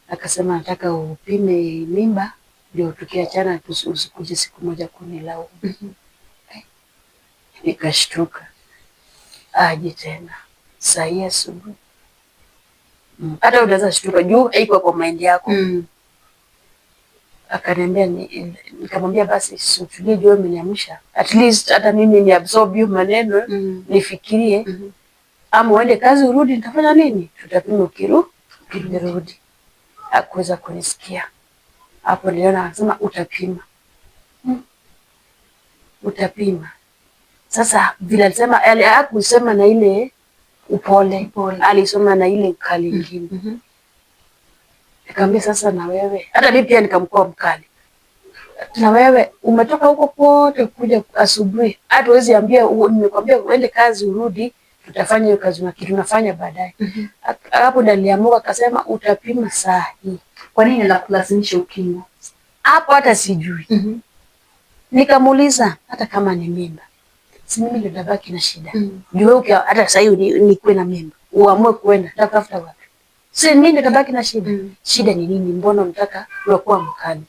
Speaker 1: Akasema nataka upime mimba ndio tukiachana usikuje siku moja kunilaumu. Nikashtuka. Aje tena saa hii asubuhi. Hata unaweza shtuka juu haikuwa kwa mind yako. Akaniambia nikamwambia basi utulie juu umeniamsha. At least hata mimi ni absorb hiyo maneno, nifikirie. Ama uende kazi urudi nitafanya nini? Tutapima ukirudi. Hakuweza kunisikia. Hapo niliona akasema utapima. Utapima. Sasa vile alisema, hakusema na ile upole, alisema na ile ukali ingine. Nikamwambia sasa na wewe, hata mimi pia nikamkuwa mkali. Na wewe umetoka huko kote kuja asubuhi, hata huwezi ambia, nimekwambia uende kazi urudi, tutafanya hiyo kazi na kitu tunafanya baadaye. Hapo ndo aliamua akasema utapima saa hii.
Speaker 2: Kwa nini anakulazimisha upime?
Speaker 1: Hapo hata sijui. Nikamuuliza hata kama ni mimba, si mimi ndo nitabaki na shida. Juu wewe hata sasa hivi nikuwe na mimba, uamue kuenda, nitakutafuta wapi? Si mimi ndo nitabaki na shida. Shida ni nini? Mbona unataka unakuwa mkali?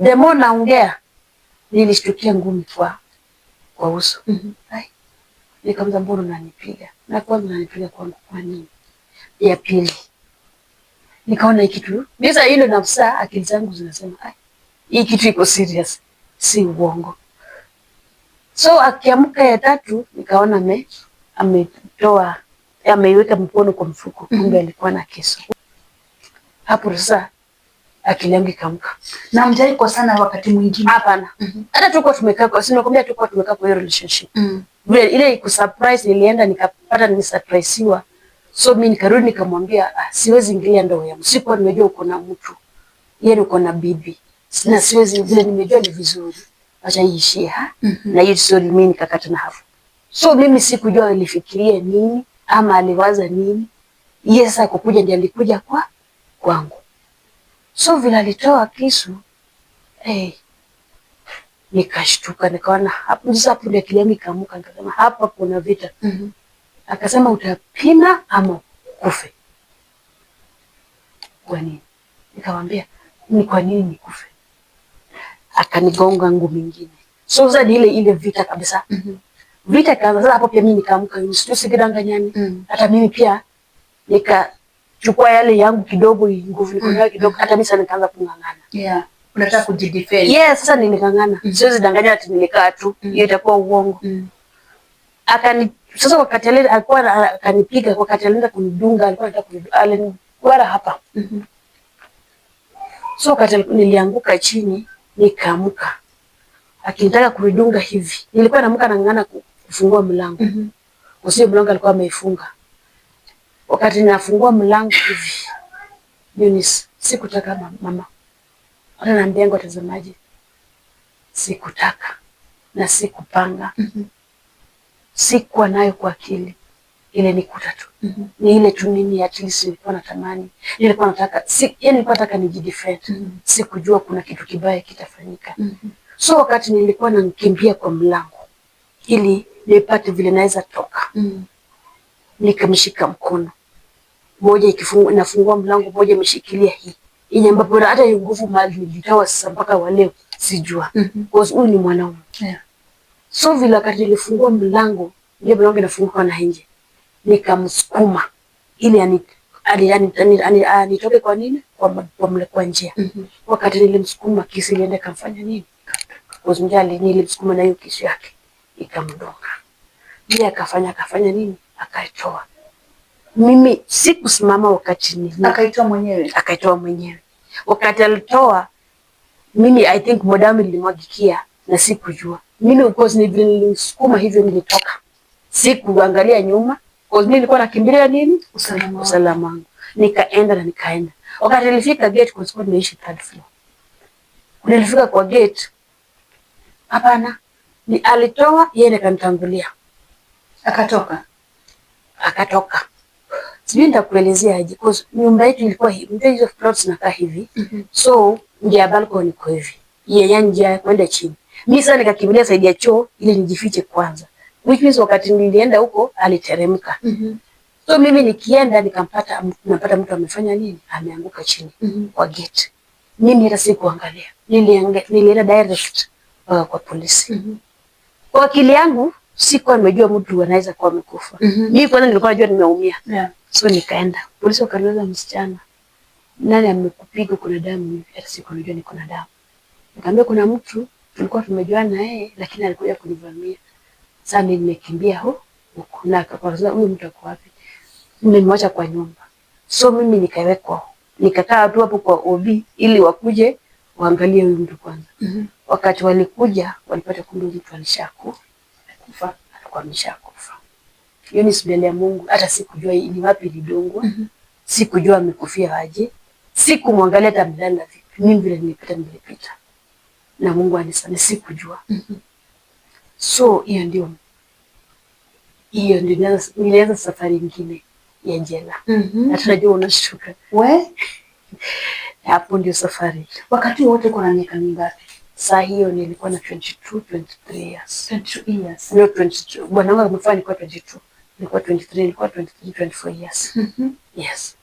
Speaker 1: The more naongea, nilishtukia ngumi kwa uso. Ai. Nikamwambia, mbona unanipiga? Na kwanza unanipiga kwangu kwa nini? Ya pili nikaona hii kitu sasa, hilo nafsa, akili zangu zinasema, "Ai, hii kitu iko serious, si uongo." So akiamka ya tatu nikaona ametoa, ameiweka mkono kwa mfuko, kumbe alikuwa na kisu. Hapo sasa akili yangu ikaamka.
Speaker 2: Na mjai kosana wakati mwingine?
Speaker 1: Hapana, hata tulikuwa tumekaa kwa, si nakwambia tulikuwa tumekaa kwa hiyo relationship. Vile ile kusurprise nilienda nikapata nimesurpriseiwa. So mimi nikarudi nikamwambia, ah, siwezi ingilia ndoa yangu. Sikuwa nimejua uko na mtu. Yeye uko na bibi. Na siwezi, vile nimejua ni vizuri. Acha iishie ha. Na hiyo story mimi nikakata na hapo. So mimi sikujua alifikiria nini ama aliwaza nini. Yeye sasa kukuja ndiye alikuja kwa kwangu. So vile alitoa kisu, nikashtuka, nikaona hapo sasa, hapo ndio akili yangu ikaamka, nikasema hapa kuna vita. Akasema utapima ama kufe. Kwa nini? Nikamwambia ni kwa nini nikufe? Akanigonga ngumi nyingine. So sasa ni ile ile vita kabisa. Vita ikaanza sasa, hapo pia mimi nikaamka, tusikidanganyane. Hata mimi pia nikachukua yale yangu kidogo, nguvu niko nayo kidogo, hata mimi sasa nikaanza kung'ang'ana.
Speaker 2: Yeah. Unataka kujidefend.
Speaker 1: Yes, sasa niling'ang'ana. Siwezi danganya ati nilikaa tu. Hiyo itakuwa uongo. Akani sasa wakati ale alikuwa akanipiga, wakati alienda kunidunga, alikuwa anataka kunidunga, alinigwara hapa. So wakati nilianguka chini nikaamka. Akinitaka kunidunga hivi. Nilikuwa naamka nang'ang'ana kufungua mlango. Usio mlango alikuwa ameifunga. Wakati nafungua mlango hivi, Eunice, sikutaka mama. Hata naambia yangu watazamaji, sikutaka na sikupanga. Sikuwa nayo kwa akili. Ile nikuta tu. Ni ile tu nini, at least nilikuwa natamani. Nilikuwa nataka, si, yani nilikuwa nataka nijidefend. Sikujua kuna kitu kibaya kitafanyika. So wakati nilikuwa nakimbia kwa mlango ili nipate vile naweza toka. Nikamshika mkono. Moja ikifungua, nafungua mlango, moja imeshikilia hii. Yenye ambapo hata hiyo nguvu mahali nilitoa sasa mpaka wa leo sijua. Because huyu ni mwanaume. So vile wakati nilifungua mlango, ile mlango inafunguka na nje. Nikamsukuma ili anitoke kwa nini? Kwa njia. Wakati nilimsukuma kisu ilienda ikamfanya nini? Because mjali nilimsukuma na hiyo kisu yake ikamdunga. Yeye akafanya nini? Akaitoa. Mimi sikusimama wakati ni
Speaker 2: Akaitoa mwenyewe.
Speaker 1: Akaitoa mwenyewe. Wakati alitoa, mimi I think damu ilimwagikia na sikujua. Mimi of course ni vile nilimsukuma hivyo nilitoka. Sikuangalia nyuma, because mimi nilikuwa nakimbilia nini?
Speaker 2: Usalama wangu.
Speaker 1: Usalama wangu. Nikaenda na nikaenda. Wakati nilifika gate, kwa sababu nimeishi third floor. Nilifika kwa gate. Hapana. Ni alitoa yeye ndiye akanitangulia.
Speaker 2: Akatoka.
Speaker 1: Akatoka. Sijui nitakuelezea aje, because nyumba yetu ilikuwa hivi. Ndio hizo plots zinakaa hivi. So njia ya balcony iko hivi. Ya njia ya kwenda chini. Mimi sasa nikakimbilia side ya choo ili nijifiche kwanza. Which means wakati nilienda huko aliteremka. So mimi nikienda nikampata, napata mtu amefanya nini? Ameanguka chini kwa gate. Mimi hata sikuangalia. Nilienda direct kwa polisi. Kwa akili yangu sikuwa nimejua mtu anaweza kuwa amekufa. Mimi kwanza nilikuwa najua nimeumia. So nikaenda. Polisi wakaniuliza, msichana, nani amekupiga, kuna damu hivi? Hata sikuwa najua niko na damu. Nikamwambia kuna mtu tulikuwa tumejuana na yeye lakini alikuja kunivamia. Sasa mimi nimekimbia huko na akauliza huyu mtu ako wapi? Nimemwacha kwa nyumba. So mimi nikawekwa. Nikakaa tu hapo kwa OB ili wakuje waangalie huyu mtu kwanza. Wakati walikuja walipata kumbe mtu alishakufa. Alikuwa ameshakufa. Hiyo ni mbele ya Mungu, hata sikujua ni wapi ilidungwa. Sikujua amekufia aje. Sikumwangalia hata amelala vipi. Mimi vile nilipita nilipita. Na Mungu anisamehe, sikujua. So hiyo ndio nilianza safari nyingine ya jela. Na tunajua unashtuka.
Speaker 2: We?
Speaker 1: Hapo ndio safari.
Speaker 2: Wakati wote uko na miaka mingapi?
Speaker 1: Saa hiyo nilikuwa na 22, 23 years.
Speaker 2: 22 years.
Speaker 1: No, 22. Bwana wangu amefanya nilikuwa 22. Nilikuwa 23, nilikuwa 23, 24 years. Yes.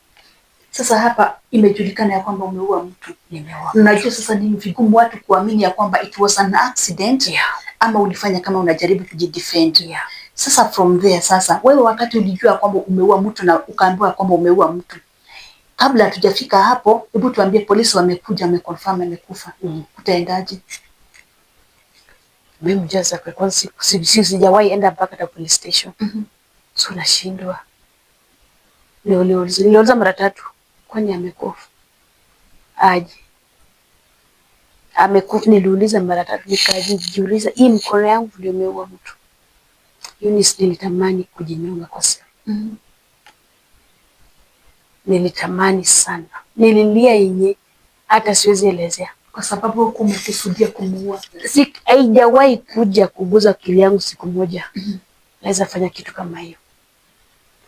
Speaker 2: Sasa hapa imejulikana ya kwamba umeua mtu.
Speaker 1: Nimeua.
Speaker 2: Unajua sasa ni vigumu watu kuamini ya kwamba it was an accident. Ama ulifanya kama unajaribu kujidefend.
Speaker 1: Yeah.
Speaker 2: Sasa from there, sasa wewe wakati ulijua kwamba umeua mtu na ukaambiwa kwamba umeua mtu, kabla hatujafika hapo, hebu tuambie, polisi wamekuja, wameconfirm amekufa, utaendaje?
Speaker 1: Mimi jaza kwa kwanza sijawahi enda mpaka ta police station. So nashindwa. Niliuliza mara tatu, kwani amekufa? Aje. Amekufa, niliuliza mara tatu, nikajiuliza hii mkono yangu ndio imeua mtu. Eunice, nilitamani kujinyonga kwa siri. Nilitamani sana. Nililia yenye hata siwezi elezea.
Speaker 2: Kwa sababu huku umekusudia kumuua.
Speaker 1: Si, haijawahi kuja kuguza akili yangu siku moja. Naweza fanya kitu kama hiyo.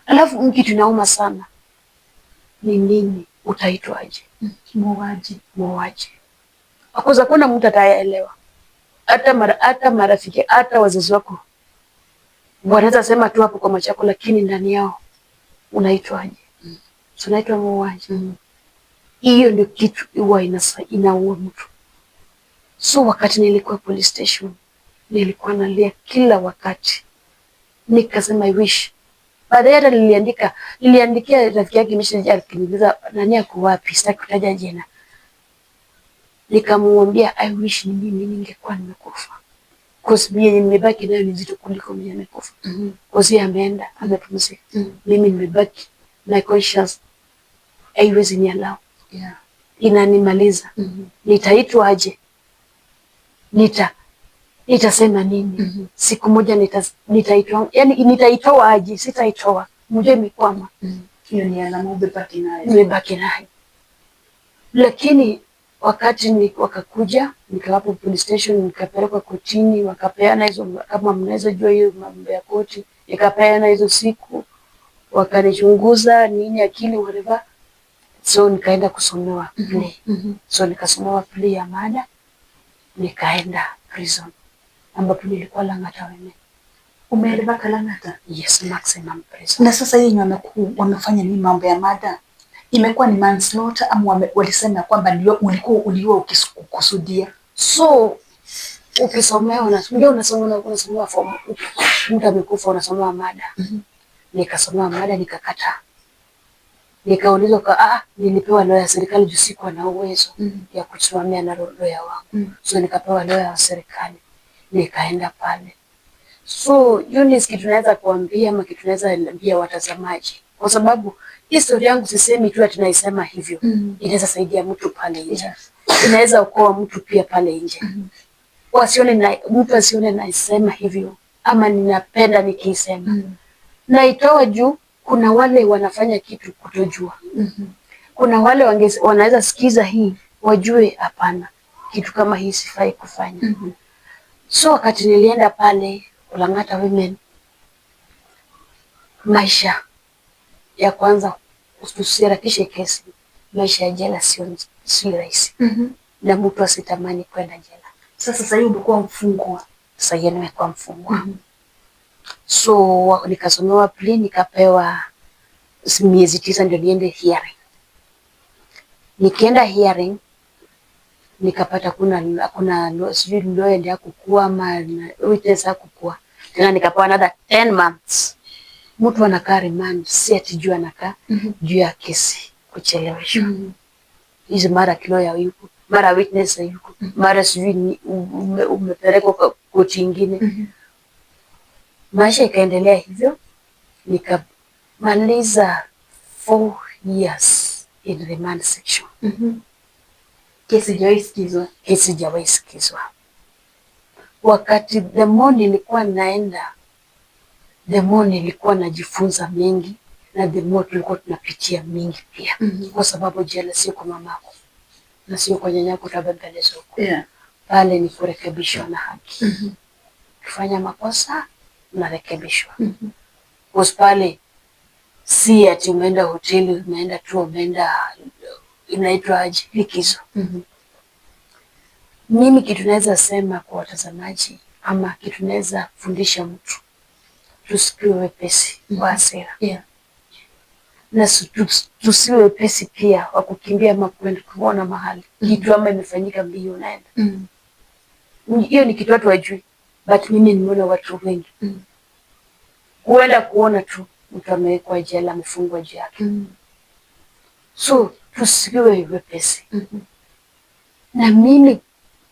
Speaker 1: Alafu kitu inauma sana ni nini, utaitwaje?
Speaker 2: Muuaji.
Speaker 1: Muuaji. Kwanza kuna mtu ataelewa, hata marafiki, hata wazazi wako wanaweza sema tu hapo kwa macho yako, lakini ndani yao unaitwaje? Si unaitwa muuaji? Hiyo ndio kitu huwa inaua mtu. So wakati nilikuwa police station, nilikuwa nalia kila wakati, nikasema I wish. Baadaye hata niliandikia rafiki yake message akiniuliza nani ako wapi, sitaki kutaja jina. Nikamwambia I wish ni mimi ningekuwa nimekufa. Cause mimi yenye nimebaki nayo ni nzito kuliko mwenye amekufa. Cause yeye ameenda, amepumzika. Mimi nimebaki na conscience haiwezi ni allow. Inanimaliza. Nitaitwa aje? Nitasema nini? Siku moja nitaitwa, yani nitaitoa aje? Sitaitoa. Mjue imekwama.
Speaker 2: Hiyo ni alama umebaki nayo.
Speaker 1: Nimebaki nayo. Lakini wakati wakakuja, nikawapa police station, nikapelekwa kotini, wakapeana hizo, kama mnaweza jua hiyo mambo ya koti, nikapeana hizo siku, wakanichunguza nini akili whatever. So nikaenda kusomewa plea. So nikasomewa plea ya murder, nikaenda prison ambapo nilikuwa Lang'ata Women.
Speaker 2: Umeenda Lang'ata?
Speaker 1: Yes, maximum prison.
Speaker 2: Na sasa hii yenye wamefanya ni mambo ya murder, imekuwa ni manslaughter ama walisema kwamba ndio ulikuwa uliua ukikusudia?
Speaker 1: So ukisomewa unajua unasomewa form, mtu amekufa unasomewa murder. Nikasomewa murder nikakataa. Nikaulizwa kwa nilipewa lawyer ya serikali juu sikuwa na uwezo ya kusimamia na lawyer wangu. So nikapewa lawyer wa serikali. Nikaenda pale. So Eunice, kitu naweza kuambia ama kitu naweza ambia watazamaji, kwa sababu historia yangu sisemi tu ati naisema hivyo. Inaweza saidia mtu pale nje. Inaweza okoa mtu pia pale nje. Wasione na, mtu asione naisema hivyo ama ninapenda nikiisema. Naitoa juu kuna wale wanafanya kitu kutojua. Kuna wale wanaweza sikiza hii wajue hapana, kitu kama hii sifai kufanya. So wakati nilienda pale Lang'ata Women, maisha ya kwanza, tusiharakishe kesi, maisha ya jela sio rahisi. Na mtu asitamani kwenda jela.
Speaker 2: Sasa sasa hivi umekuwa mfungwa.
Speaker 1: Sasa hivi nimekuwa mfungwa. So nikasomewa plea, nikapewa miezi 9 ndio niende hearing. Nikienda hearing nikapata hakuna sijui lawyer ndiye hakukua ama witness hakukua. Tena nikapewa another 10 months. Mtu anakaa remand, si ati juu anakaa juu ya kesi kucheleweshwa. Hizi mara lawyer yuko, mara witness yuko, mara sijui umepelekwa kwa koti ingine. Maisha ikaendelea hivyo, nikamaliza 4 years in remand section.
Speaker 2: Kesi haijawahi sikizwa.
Speaker 1: Kesi haijawahi sikizwa. Wakati the more nilikuwa naenda, the more nilikuwa najifunza mengi na the more tulikuwa tunapitia mingi pia. Kwa sababu jela sio kwa mamako na sio kwa nyanyako utabembelezwa huko. Pale ni kurekebishwa na haki. Ukifanya makosa unarekebishwa. Because pale si ati umeenda hoteli, umeenda tu, umeenda inaitwa aje, likizo. Mimi kitu naweza sema kwa watazamaji ama kitu naweza fundisha mtu, tusiwe wepesi wa hasira. Na tusiwe wepesi pia wa kukimbia ama kwenda kuona mahali kitu ama imefanyika mbio unaenda. Hiyo ni kitu watu wajui. But mimi nimeona watu wengi huenda kuona tu mtu amewekwa jela, amefungwa juu yake. So tusiwe wepesi. Na mimi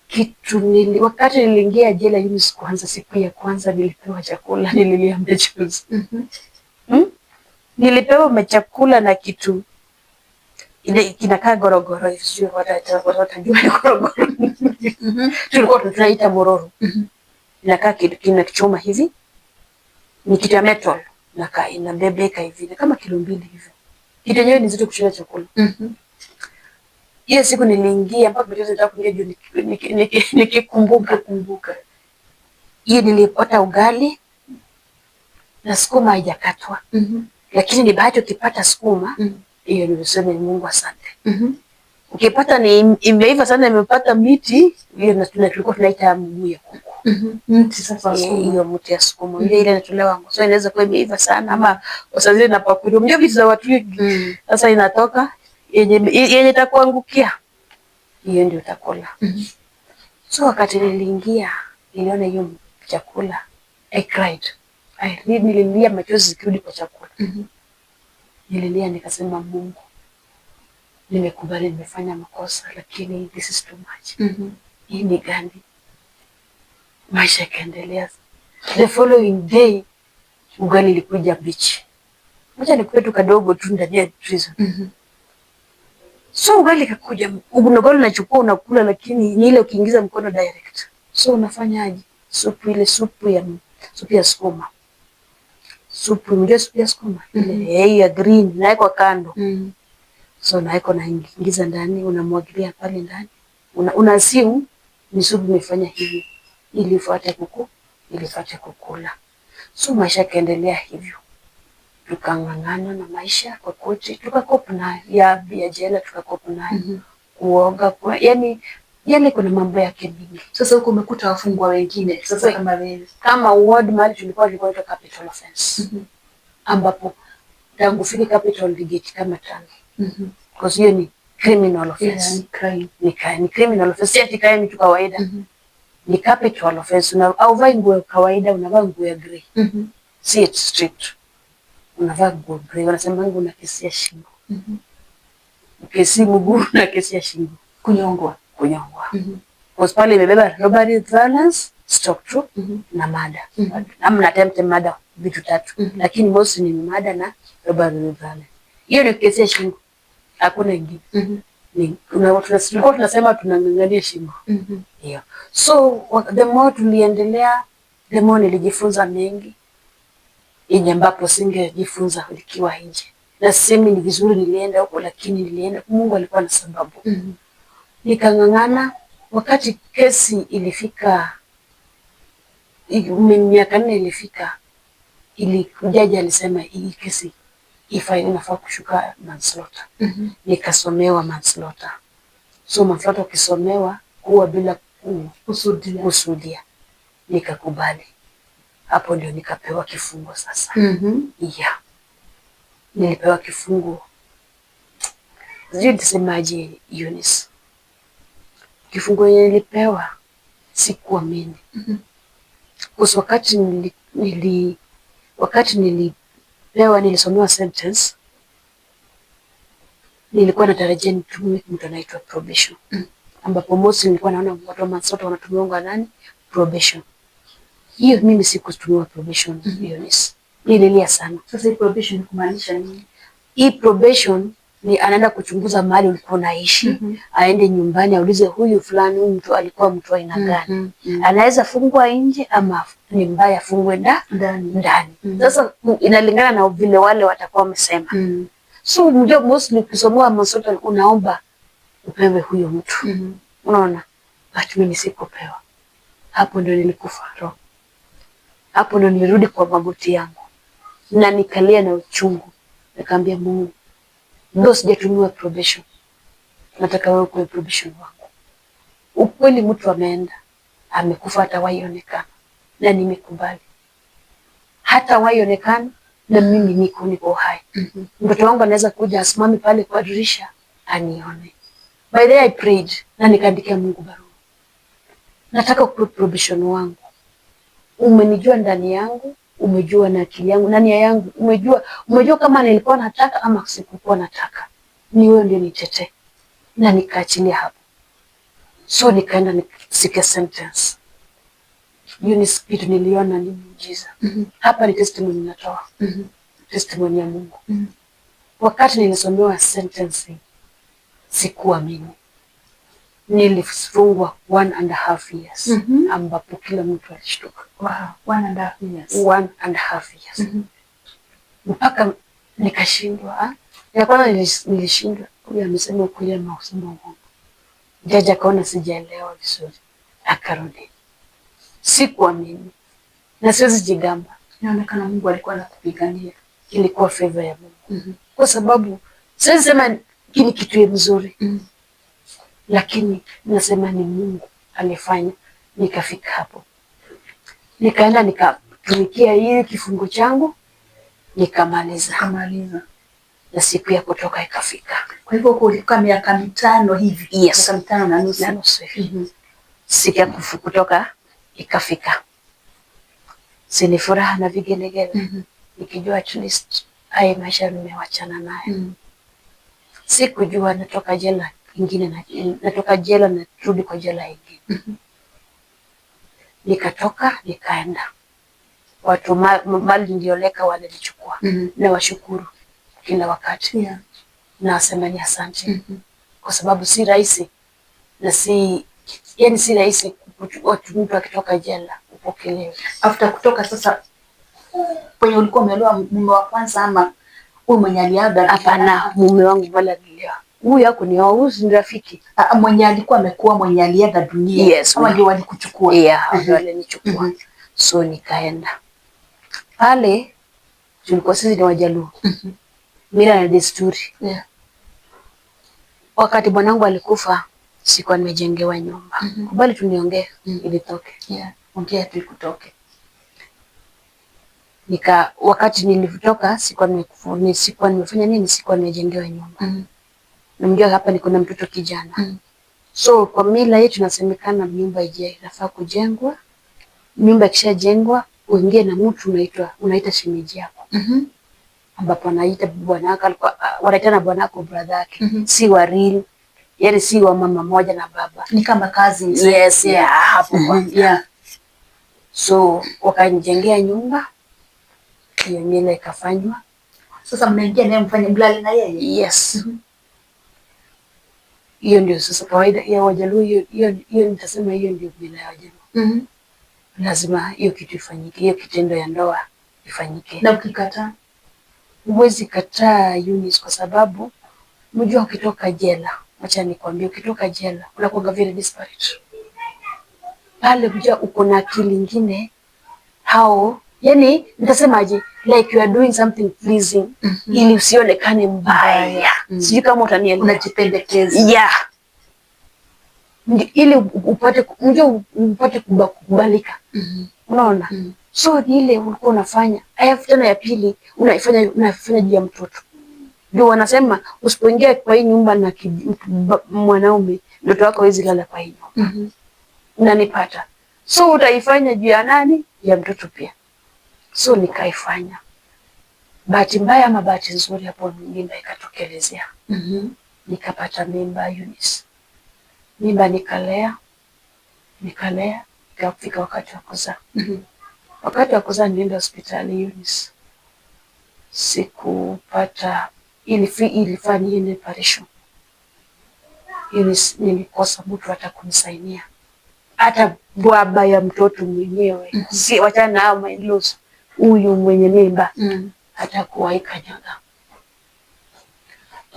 Speaker 1: kitu wakati niliingia jela Eunice, kwanza siku ya kwanza nilipewa chakula, nililia machozi. Hmm? Nilipewa chakula na kitu ile kinakaa gorogoro, sijui watajua ni gorogoro. Tulikuwa tunaita mororo. Inakaa kitu kina kichoma hivi, ni kitu ya metal, nakaa inabebeka hivi, ni kama kilo 2 hivi. Kitu yenyewe ni nzito kushinda chakula. Hiyo siku niliingia mpaka machozi yanataka kuingia juu nikikumbuka.
Speaker 2: Kumbuka.
Speaker 1: Hiyo nilipata ugali na sukuma haijakatwa. Lakini ni bahati ukipata sukuma, hiyo ni useme Mungu asante. Ukipata ni imeiva sana, imepata miti, hiyo tulikuwa tunaita mguu ya kuku.
Speaker 2: Mti sasa wa sukuma.
Speaker 1: Hiyo mti ya sukuma. Ile ile inatolewa. So inaweza kuwa imeiva sana ama saa zile inapakuliwa. Unajua vitu za watu wengi. Sasa inatoka yenye itakuangukia. Hiyo ndio utakula. So wakati niliingia, niliona hiyo chakula, I cried. I really nililia machozi zikirudi kwa chakula. Nililia nikasema, Mungu, nimekubali nimefanya makosa, lakini this is too much. Hii ni gani? Maisha ikaendelea. The following day ugali ilikuja mbichi. Wacha nikupe tu kadogo tu ndani ya prison. So ugali kakuja, ugali unachukua unakula, lakini ni ile ukiingiza mkono direct. So unafanyaje? Supu ile supu ya sukuma. Supu, unajua supu ya sukuma? Ile ya green nawekwa kando. So naweka naingiza ndani, unamwagilia pale ndani. Una assume ni supu imefanya hivi ili ufuate kukula. So maisha yakaendelea hivyo. Tukang'ang'ana na maisha kwa koti, tukacope nayo ya jela, tukacope nayo. Kuoga, kwa, yani yani kuna mambo yake mingi.
Speaker 2: Sasa huko umekuta wafungwa wengine sasa
Speaker 1: We.
Speaker 2: kama wewe.
Speaker 1: Kama ward mahali tulikuwa capital offense. Ambapo tangu ufike capital ni gate kama 5. Because hiyo ni criminal offense.
Speaker 2: Yeah, ni crime.
Speaker 1: Ni criminal offense, si ati crime tu kawaida. Ni capital offense. Una, hauvai nguo ya kawaida, unavaa nguo ya grey. Si eti strict. Unavaa nguo grey, wanasema una kesi ya shingo. Kesi mguu na kesi ya shingo.
Speaker 2: Kunyongwa.
Speaker 1: Kunyongwa. Because pale imebeba robbery, violence, stroke two na murder. Ama attempted murder, vitu tatu. Lakini most ni murder na robbery with violence. Hiyo ni kesi ya shingo. Hakuna ingine. Tulikuwa tunasema tunang'ang'ania shingo. Hiyo. So the more tuliendelea, the more nilijifunza mengi yenye ambapo singejifunza nikiwa nje. Na sisemi ni vizuri nilienda huko, lakini nilienda, Mungu alikuwa na sababu. Nikang'ang'ana. Wakati kesi ilifika, miaka 4 ilifika, ili jaji alisema hii kesi inafaa kushuka manslaughter. Nikasomewa manslaughter. So manslaughter ukisomewa kuwa bila
Speaker 2: Kusudia.
Speaker 1: kusudia, nikakubali. Hapo ndio nikapewa kifungo sasa. Yeah. Nilipewa kifungo, sijui nitasemaje Eunice. Kifungo yenye nilipewa sikuamini. Kuhusu wakati nilipewa, nilisomewa sentence, nilikuwa natarajia nitumiwe mtu anaitwa probation. Ambapo mostly nilikuwa naona watu wa manslaughter wanatumiwa nani? Probation. Hiyo mimi sikutumiwa probation, Eunice. Nililia sana.
Speaker 2: Sasa hii probation ni kumaanisha nini?
Speaker 1: Hii probation ni anaenda kuchunguza mahali ulikuwa unaishi, aende nyumbani aulize huyu fulani, huyu mtu alikuwa mtu aina gani. Anaweza fungwa nje ama ni mbaya afungwe
Speaker 2: Ndani.
Speaker 1: ndani. Sasa inalingana na vile wale watakuwa wamesema. So unajua mostly ukisomewa manslaughter unaomba upewe huyo mtu. Unaona? But mimi sikupewa. Hapo ndio nilikufa roho. Hapo ndio nilirudi kwa magoti yangu na nikalia na uchungu, nikaambia Mungu, ndio sijatumiwa probation, nataka wewe kuwe probation wangu. Ukweli mtu ameenda amekufa, hata waionekana, na nimekubali, hata waionekana, na mimi niko hai. Mtoto wangu anaweza kuja asimame pale kwa dirisha anione. By the way, I prayed na nikaandikia Mungu barua, nataka kuwe probation wangu. Umenijua ndani yangu, umejua na akili yangu na nia yangu, umejua kama nilikuwa nataka ama sikukuwa nataka. Ni wewe ndio nitetee, na nikaachilia hapo. So nikaenda nikasikia sentence. Hiyo ni kitu niliona ni muujiza. Hapa ni testimony natoa, testimony ya Mungu. Wakati nilisomewa sentencing sikuamini. Nilifungwa 1.5 years ambapo kila mtu alishtuka.
Speaker 2: Wow, 1.5 years.
Speaker 1: 1.5 years. Mpaka nikashindwa. Ah. Ya kwanza nilishindwa, huyu amesema ukweli ama kusema uongo. Jaji akaona sijaelewa vizuri, akarudi. Sikuamini na siwezi jigamba,
Speaker 2: Inaonekana Mungu alikuwa anakupigania.
Speaker 1: Ilikuwa favor ya Mungu, kwa sababu siwezi sema kini kitu mzuri, lakini nasema ni Mungu alifanya nikafika hapo, nikaenda nikatumikia hii kifungo changu nikamaliza,
Speaker 2: Kamaliza.
Speaker 1: Na siku ya kutoka ikafika.
Speaker 2: Kwa hivyo huko ulikuwa miaka 5 hivi.
Speaker 1: Yes.
Speaker 2: Miaka 5 na nusu.
Speaker 1: Na nusu hivi. Siku ya kutoka ikafika, si ni furaha na vigelegele, nikijua at least haya maisha nimewachana nayo. Sikujua natoka jela ingine na, natoka jela narudi kwa jela ingine. Nikatoka nikaenda, watu mali nilioleka walinichukua. Na washukuru kila wakati, nasema ni asante kwa sababu si rahisi na si yani si rahisi mtu akitoka jela upokelewe.
Speaker 2: After kutoka sasa kwenye ulikuwa umeolewa mume wa kwanza ama huyu mwenye aliaga?
Speaker 1: Hapana, mume wangu pale alilioa. Huyu hakunioa, huyu si ni rafiki.
Speaker 2: Ah, mwenye alikuwa amekuwa mwenye aliaga dunia.
Speaker 1: Yes,
Speaker 2: Ama ndio walikuchukua?
Speaker 1: Yeah, ndio walinichukua. So nikaenda pale, tulikuwa sisi ni Wajaluo, mila na desturi. Wakati bwanangu alikufa, sikuwa nimejengewa nyumba. Kubali tuniongee ili toke.
Speaker 2: Yeah. Ongea tu ikutoke.
Speaker 1: Wakati nilitoka sikuwa nimefanya nini, sikuwa nimejengewa nyumba. Namjua hapa niko na mtoto kijana. So kwa mila yetu inasemekana nyumba ije inafaa kujengwa. Nyumba ikishajengwa uingie na mtu unaita shemeji yako, ambapo anaita bwana wako alikuwa wanaitana bwana wako brother yake, si wa real, yani si wa mama moja na baba.
Speaker 2: Ni kama cousins.
Speaker 1: Yes, yeah, hapo kwanza. So wakanijengea nyumba, hiyo mila ikafanywa.
Speaker 2: Sasa mnaingia naye mfanye mlale na yeye?
Speaker 1: Yes. Hiyo ndio sasa kawaida ya Wajaluo, hiyo nitasema hiyo ndio mila ya Wajaluo. Lazima hiyo kitu ifanyike, hiyo kitendo ya ndoa ifanyike.
Speaker 2: Na ukikataa?
Speaker 1: Huwezi kataa, Eunice, kwa sababu mjua ukitoka jela, wacha nikwambie, ukitoka jela unakuwa very desperate. Pale mjua uko na akili ingine hao, yani nitasemaje, like you are doing something pleasing ili usionekane mbaya. Sijui kama utanielewa.
Speaker 2: Unajipendekeza.
Speaker 1: Yeah. Ili upate mjua upate kukubalika. Unaona? So ni ile ulikuwa unafanya. Alafu tena ya pili unaifanya juu ya mtoto. Ndio wanasema usipoingia kwa hii nyumba na mwanaume, mtoto wako hawezi lala kwa hii nyumba. Unanipata? So utaifanya juu ya nani? Ya mtoto pia. So nikaifanya. Bahati mbaya ama bahati nzuri, hapo mimba ikatokelezea. Nikapata mimba, Eunice. Mimba nikalea, nikalea, ikafika wakati wa kuzaa. Wakati wa kuzaa nilienda hospitali, Eunice. Sikupata, ilifaa niende operation. Eunice, nilikosa mtu hata kunisaidia. Hata baba ya mtoto mwenyewe. Si wachana na hao my-in-laws. Huyu mwenye mimba hata kuwahi kanyaga.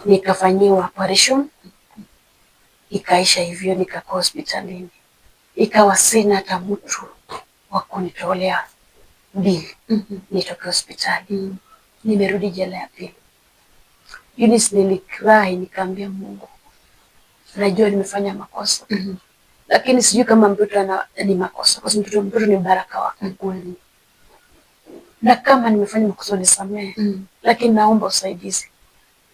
Speaker 1: Nikafanyiwa operation ikaisha hivyo, nikakaa hospitalini, ikawa sina hata mtu wa kunitolea bili nitoke hospitali. Nimerudi jela ya pili. Eunice, nilicry, nikaambia Mungu, najua nimefanya makosa, lakini sijui kama mtoto ni makosa, kwa sababu mtoto ni baraka wako kweli, na kama nimefanya makosa nisamehe, lakini naomba usaidizi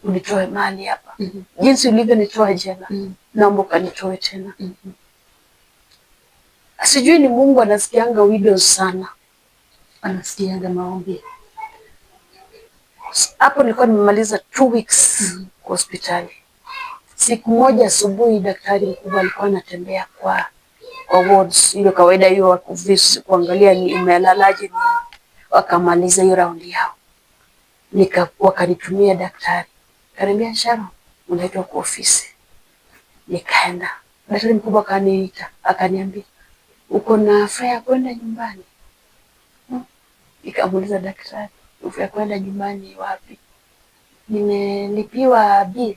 Speaker 1: unitoe mahali hapa, jinsi ulivyonitoa jela, naomba ukanitoe tena. Sijui ni Mungu anasikianga widows sana.
Speaker 2: Anasikiaga maombi.
Speaker 1: Hapo nilikuwa nimemaliza 2 weeks kwa hospitali. Siku moja asubuhi, daktari mkubwa alikuwa anatembea kwa wards, hiyo kawaida hiyo kuangalia ni imelalaje nini. Wakamaliza hiyo raundi yao, wakanitumia daktari, kaniambia, "Sharon, unaitwa kwa ofisi." Nikaenda, daktari mkubwa akaniita, akaniambia, "Uko na fare ya kwenda nyumbani?" Nikamuuliza daktari, "Fare ya kwenda nyumbani wapi? Nimelipiwa bill."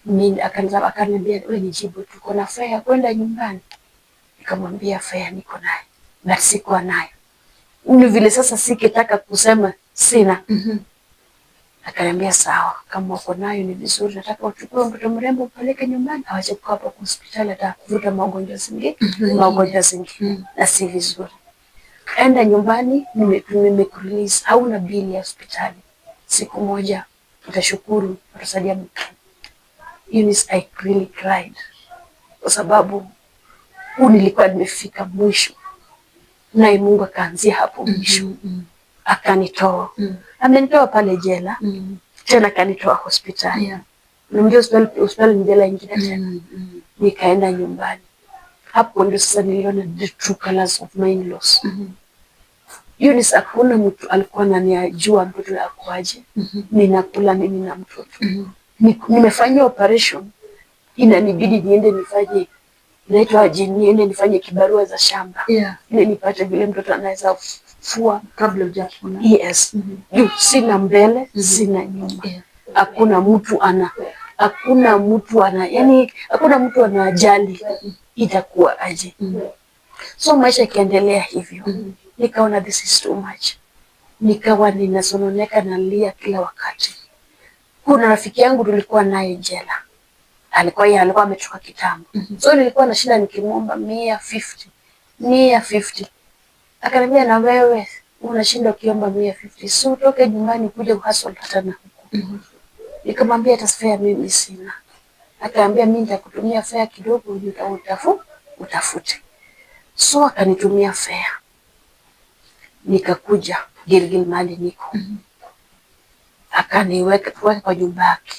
Speaker 1: Mimi akaniambia, "Wewe nijibu tu, uko na fare ya kwenda nyumbani?" Nikamwambia fare niko nayo, but sikuwa nayo. Ni vile sasa sikitaka kusema sina. Akaniambia, "Sawa, kama uko nayo ni vizuri, nataka uchukue mtoto mrembo upeleke nyumbani, awache kukaa hapa kwa hospitali, atavuta magonjwa zingine, magonjwa zingine na si vizuri. Enda nyumbani, nimekurelease, hauna bili ya hospitali. Siku moja utashukuru, utasaidia mtu." Eunice, I really cried kwa sababu huu nilikuwa nimefika mwisho, naye Mungu akaanzia hapo mwisho akanitoa. Amenitoa pale jela tena akanitoa hospitali. Unajua hospitali ni jela ingine tena. Nikaenda nyumbani. Hapo ndio sasa niliona the true colors of my in-laws. Eunice, hakuna mtu alikuwa ananijua mtoto akuaje, ninakula nini na mtoto. Nimefanyia operation, inanibidi niende nifanye, inaitwa aje, niende nifanye kibarua za shamba ili nipate vile mtoto anaweza fua.
Speaker 2: Kabla hujapona.
Speaker 1: Yes. Juu sina mbele, sina nyuma. Hakuna mtu ana yani, hakuna mtu anajali itakuwa aje. So maisha ikiendelea hivyo, nikaona this is too much, nikawa ninasononeka, nalia kila wakati. Kuna rafiki yangu tulikuwa naye jela, alikuwa yeye alikuwa ametoka kitambo, so nilikuwa na shida nikimwomba 150, 150. Akaniambia, "Na wewe unashinda ukiomba 150, si utoke nyumbani kuja uhustle hata na huku." Nikamwambia hata fare mimi sina. Akaambia, "Mimi nitakutumia fare kidogo uje utafute." So akanitumia fare, nikakuja Gilgil mahali niko, akaniweka weka kwa nyumba yake.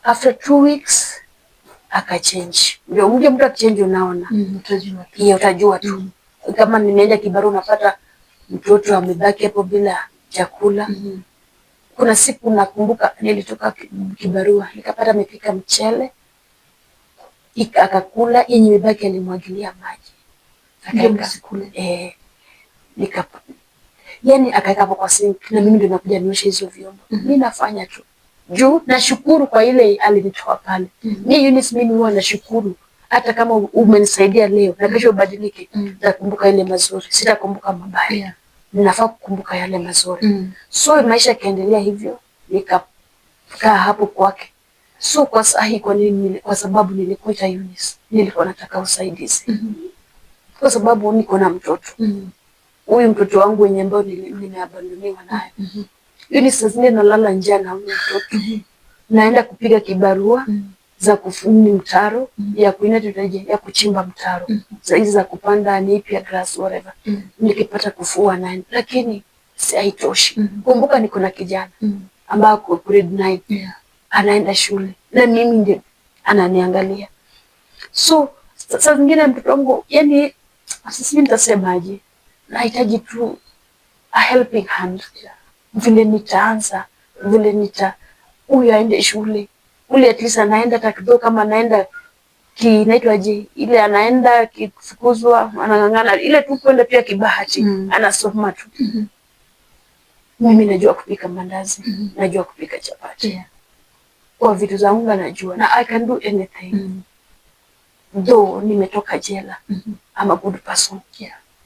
Speaker 1: After 2 weeks akachange. Ndio mje mtu akichange unaona.
Speaker 2: Utajua tu.
Speaker 1: Hiyo utajua tu. Kama nimeenda kibarua unapata mtoto amebaki hapo bila chakula. Kuna siku nakumbuka nilitoka kibarua nikapata amepika mchele akakula, yenye imebaki alimwagilia maji
Speaker 2: Ndio
Speaker 1: akaweka
Speaker 2: msikule.
Speaker 1: Eh, yani akaweka hapo kwa sink na mimi ndio nakuja nioshe hizo vyombo. Mi nafanya tu juu nashukuru kwa ile alinitoa pale. Mi Eunice, mimi huwa nashukuru hata kama umenisaidia leo na kesho ubadilike, nitakumbuka ile mazuri, sitakumbuka mabaya. Ninafaa kukumbuka yale mazuri. So maisha yakaendelea hivyo, nikakaa hapo kwake. So kwa sahi, kwa nini? Kwa sababu nilikuita Eunice, nilikuwa nataka usaidizi kwa sababu niko na mtoto huyu, mtoto wangu wenye ambao nimeabandoniwa nayo. Eunice, saa zingine nalala njaa na huyu mtoto, naenda kupiga kibarua za kufuni mtaro ya kuina tutaje ya kuchimba mtaro za hizi za kupanda napier grass, whatever, nikipata kufua naenda, lakini si haitoshi. Kumbuka niko na kijana ambaye ako grade 9, anaenda shule na mimi ndio ananiangalia. So saa zingine mtoto wangu, yani sijui nitasemaje, nahitaji tu a helping hand, vile nitaanza, vile nita huyu aende shule, ule at least anaenda hata kidogo, kama anaenda kinaitwaje ile, anaenda kifukuzwa, anang'ang'ana ile tu kwenda pia kibahati, anasoma tu. Mimi najua kupika mandazi, najua kupika chapati, kwa vitu za unga najua, na I can do anything. Though nimetoka jela, I'm a good person.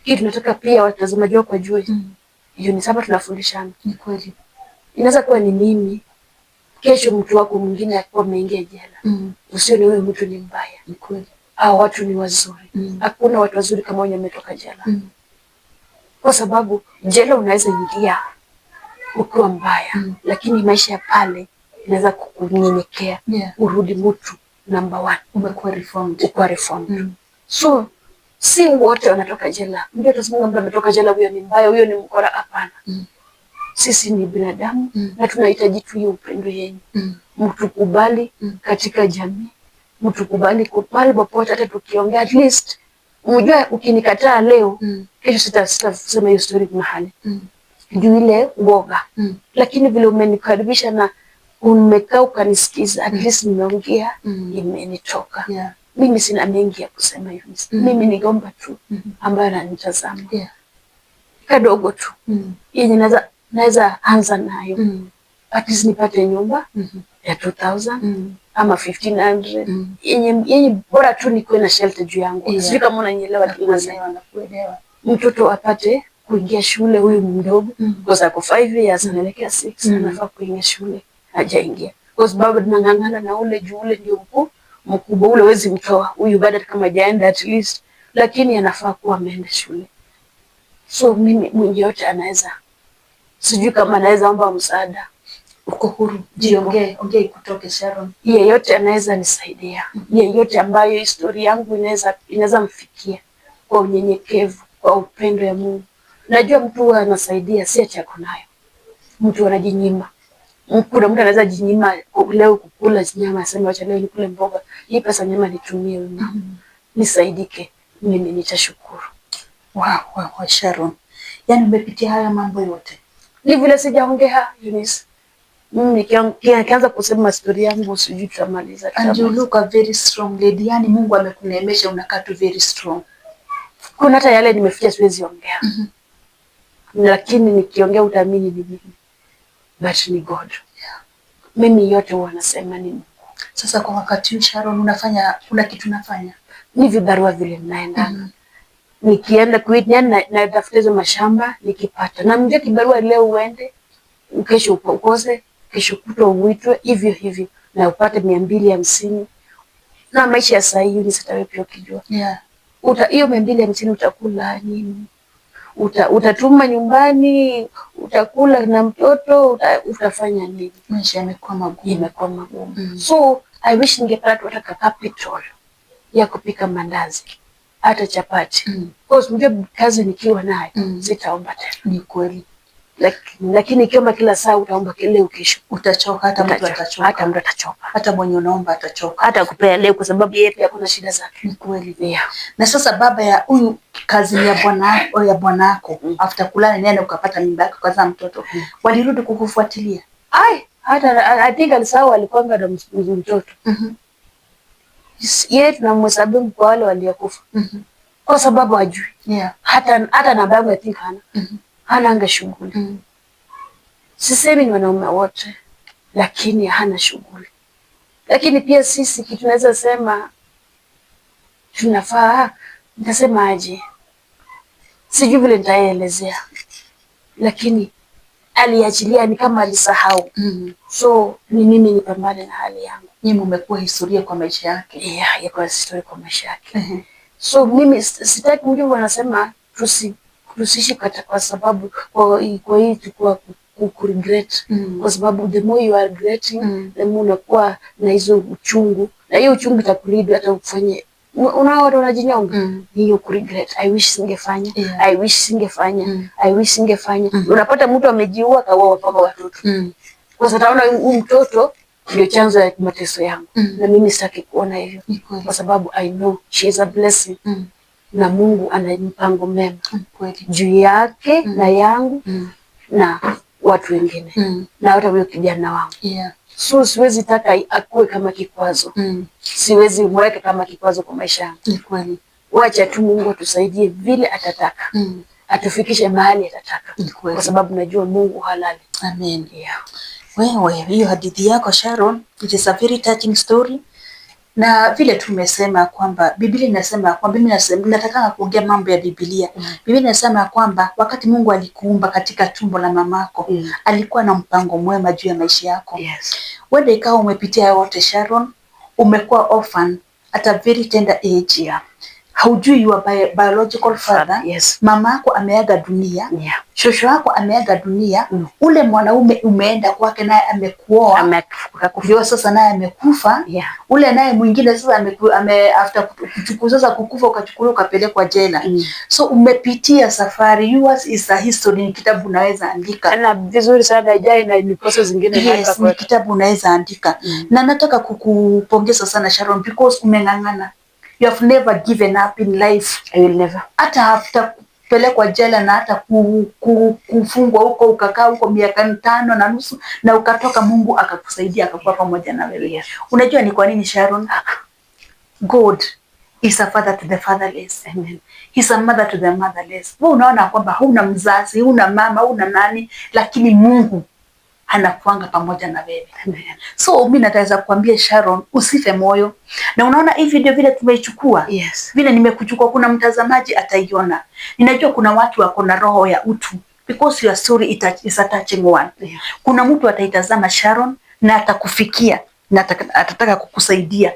Speaker 1: Hii tunataka pia watazamaji wako wajue. Eunice, hapa tunafundishana.
Speaker 2: Ni kweli.
Speaker 1: Inaweza kuwa ni mimi, kesho mtu wako mwingine akuwa ameingia jela. Usione huyu mtu ni mbaya.
Speaker 2: Ni kweli.
Speaker 1: Hao watu ni wazuri. Hakuna watu wazuri kama wenye wametoka jela. Kwa sababu jela unaweza ingia ukiwa mbaya, lakini maisha ya pale inaweza kukunyenyekea, urudi mtu number one,
Speaker 2: Umekuwa reformed.
Speaker 1: Ukuwa reformed.
Speaker 2: Mm.
Speaker 1: So Si wote wanatoka jela. Ndio tutasema mtu ametoka jela, huyo ni mbaya, huyo ni mkora. Hapana. Sisi ni binadamu na tunahitaji tu hiyo upendo yenyu. Mtukubali katika jamii, mtukubali pale popote, hata tukiongea at least mjue, ukinikataa leo, kesho sitasema hiyo story mahali juu ile uoga. Lakini vile umenikaribisha na umekaa ukanisikiza, at least nimeongea, imenitoka. Mimi sina mengi ya kusema, Eunice. Mimi ningeomba tu ambayo ananitazama kadogo tu yenye naweza anza nayo, at least nipate nyumba ya 2000 ama 1500 yenye bora tu nikuwe na shelter juu yangu. Sijui kama unanielewa kile nasema.
Speaker 2: Nakuelewa, nakuelewa.
Speaker 1: Mtoto apate kuingia shule huyu mdogo, because ako 5 years anaelekea 6, anafaa kuingia shule, hajaingia kwa sababu tunang'ang'ana na ule juu ule ndio mkubwa, ule huwezi mtoa huyu bado kama hajaenda at least, lakini anafaa kuwa ameenda shule. So mimi mwenye yote anaweza, sijui kama anaweza omba msaada.
Speaker 2: Uko huru, jiongee, ongea ikutoke, Sharon.
Speaker 1: Yeyote anaweza nisaidia, yeyote ambayo historia yangu inaweza mfikia kwa unyenyekevu, kwa upendo ya Mungu. Najua mtu huwa anasaidia si ati ako nayo, mtu anajinyima. Kuna mtu anaweza jinyima leo kukula nyama, aseme wacha leo nikule mboga, hii pesa nyama nitumie huyu mama, nisaidike, mimi nitashukuru.
Speaker 2: Wow, Sharon. Yaani umepitia haya mambo yote.
Speaker 1: Ni vile sijaongea, Eunice. Mimi nikianza kusema story yangu sijui tutamaliza.
Speaker 2: And you
Speaker 1: tutamaliza.
Speaker 2: look a very strong lady. Yaani Mungu amekuneemesha, unakaa tu very strong.
Speaker 1: Kuna hata yale nimeficha siwezi ongea. Lakini nikiongea utaamini ni mimi, but ni God. Mimi yote huwa nasema ni Mungu.
Speaker 2: Sasa kwa wakati huu Sharon, unafanya kuna kitu unafanya?
Speaker 1: Ni vibarua vile ninaendanga. Nikienda yani natafuta hizo mashamba nikipata. Na mjue kibarua leo uende, kesho ukose, kesho kutwa uitwe, hivyo hivyo na upate 250. Na maisha ya saa hii ni hata wewe pia ukijua. Hiyo 250 utakula nini? Utatuma nyumbani, utakula na mtoto, utafanya nini?
Speaker 2: Maisha yamekuwa magumu.
Speaker 1: Imekuwa magumu. So I wish ningepata tu hata ka capital ya kupika mandazi, hata chapati. Because mjue kazi nikiwa nayo sitaomba tena.
Speaker 2: Ni kweli.
Speaker 1: Lakini ikiomba kila saa utaomba leo kesho.
Speaker 2: Utachoka, hata mtu
Speaker 1: Utachoka.
Speaker 2: atachoka.
Speaker 1: Hata mtu atachoka.
Speaker 2: Hata mwenye unaomba atachoka.
Speaker 1: Hata kupea leo kwa sababu yeye pia kuna shida zake.
Speaker 2: Ni kweli.
Speaker 1: Yeah.
Speaker 2: Na sasa baba ya huyu kazi ya bwana ya bwanako, after kulala naye ukapata mimba yake ukazaa mtoto, walirudi kukufuatilia?
Speaker 1: Ai, hata I think alisahau alikuwa na mtoto. Yeye tunamhesabu kwa wale waliokufa. Kwa sababu hajui. Hata namba yangu I think hana. Hana anga shughuli. Sisemi ni wanaume wote, lakini hana shughuli. Lakini pia sisi kitu tunaweza sema tunafaa, nitasema aje? Sijui vile nitaelezea. Lakini aliachilia ni kama alisahau. So ni mimi nipambane na hali yangu.
Speaker 2: Nyinyi mmekuwa historia kwa maisha yake.
Speaker 1: Yeah, ya kwa historia kwa maisha yake. So mimi sitaki mjumbe wanasema tusiishi kwa sababu kwa hii tukua ku regret. Kwa sababu the more you are regretting, the more unakuwa na hizo uchungu, na hiyo uchungu itakulead hata ufanye, unaona watu wanajinyonga. Hiyo ku regret, I wish singefanya, I wish singefanya, I wish singefanya. Unapata mtu amejiua kaua mpaka watoto. Kwa sababu ataona huyu mtoto ndio chanzo ya mateso yangu. Na mimi sitaki kuona hivyo.
Speaker 2: Ni kweli.
Speaker 1: Kwa sababu I know she is a blessing. Na Mungu ana mpango mema
Speaker 2: Kweli.
Speaker 1: juu yake na yangu na watu wengine na hata huyo kijana wangu. So siwezi taka akuwe kama kikwazo. Siwezi mweke kama kikwazo kwa maisha yangu.
Speaker 2: Ni kweli.
Speaker 1: Wacha tu Mungu atusaidie vile atataka. Atufikishe mahali atataka.
Speaker 2: Ni kweli.
Speaker 1: Kwa sababu najua Mungu halali.
Speaker 2: Amen.
Speaker 1: Yeah.
Speaker 2: Wewe, hiyo hadithi yako Sharon, it is a very touching story. Na vile tumesema kwamba Biblia inasema kwamba, mimi nataka kuongea mambo ya Biblia. Biblia inasema kwamba wakati Mungu alikuumba katika tumbo la mamako, alikuwa na mpango mwema juu ya maisha yako. Wewe ikawa umepitia yote Sharon, umekuwa orphan at a very tender age. Haujui your biological father. Mama yako ameaga dunia. Shosho yako ameaga dunia. Ule mwanaume umeenda kwake naye amekuoa.
Speaker 1: Amekufa.
Speaker 2: Ndio sasa naye amekufa. Ule naye mwingine sasa after kuchukua sasa kukufa ukachukuliwa ukapelekwa jela. So umepitia safari. Yours is a history, ni kitabu unaweza andika.
Speaker 1: Na vizuri sana ijai na ni process zingine
Speaker 2: Yes, ni kitabu unaweza andika. Na nataka kukupongeza sana, Sharon, because umeng'ang'ana. You have never given up in life.
Speaker 1: I will never.
Speaker 2: Hata after kupelekwa jela na hata kufungwa huko, ukakaa huko miaka 5.5 na ukatoka, Mungu akakusaidia, akakuwa pamoja na wewe. Unajua ni kwa nini, Sharon? God is a father to the fatherless.
Speaker 1: Amen.
Speaker 2: He's a mother to the motherless. Wewe unaona kwamba huna mzazi, huna mama, huna nani, lakini Mungu anakuanga pamoja na wewe.
Speaker 1: Amen.
Speaker 2: So mi nataweza kuambia Sharon, usife moyo. Na unaona hii video vile tumeichukua, vile nimekuchukua, kuna mtazamaji ataiona. Ninajua kuna watu wako na roho ya utu because your story is a touching one. Kuna mtu ataitazama, Sharon, na atakufikia na atataka kukusaidia.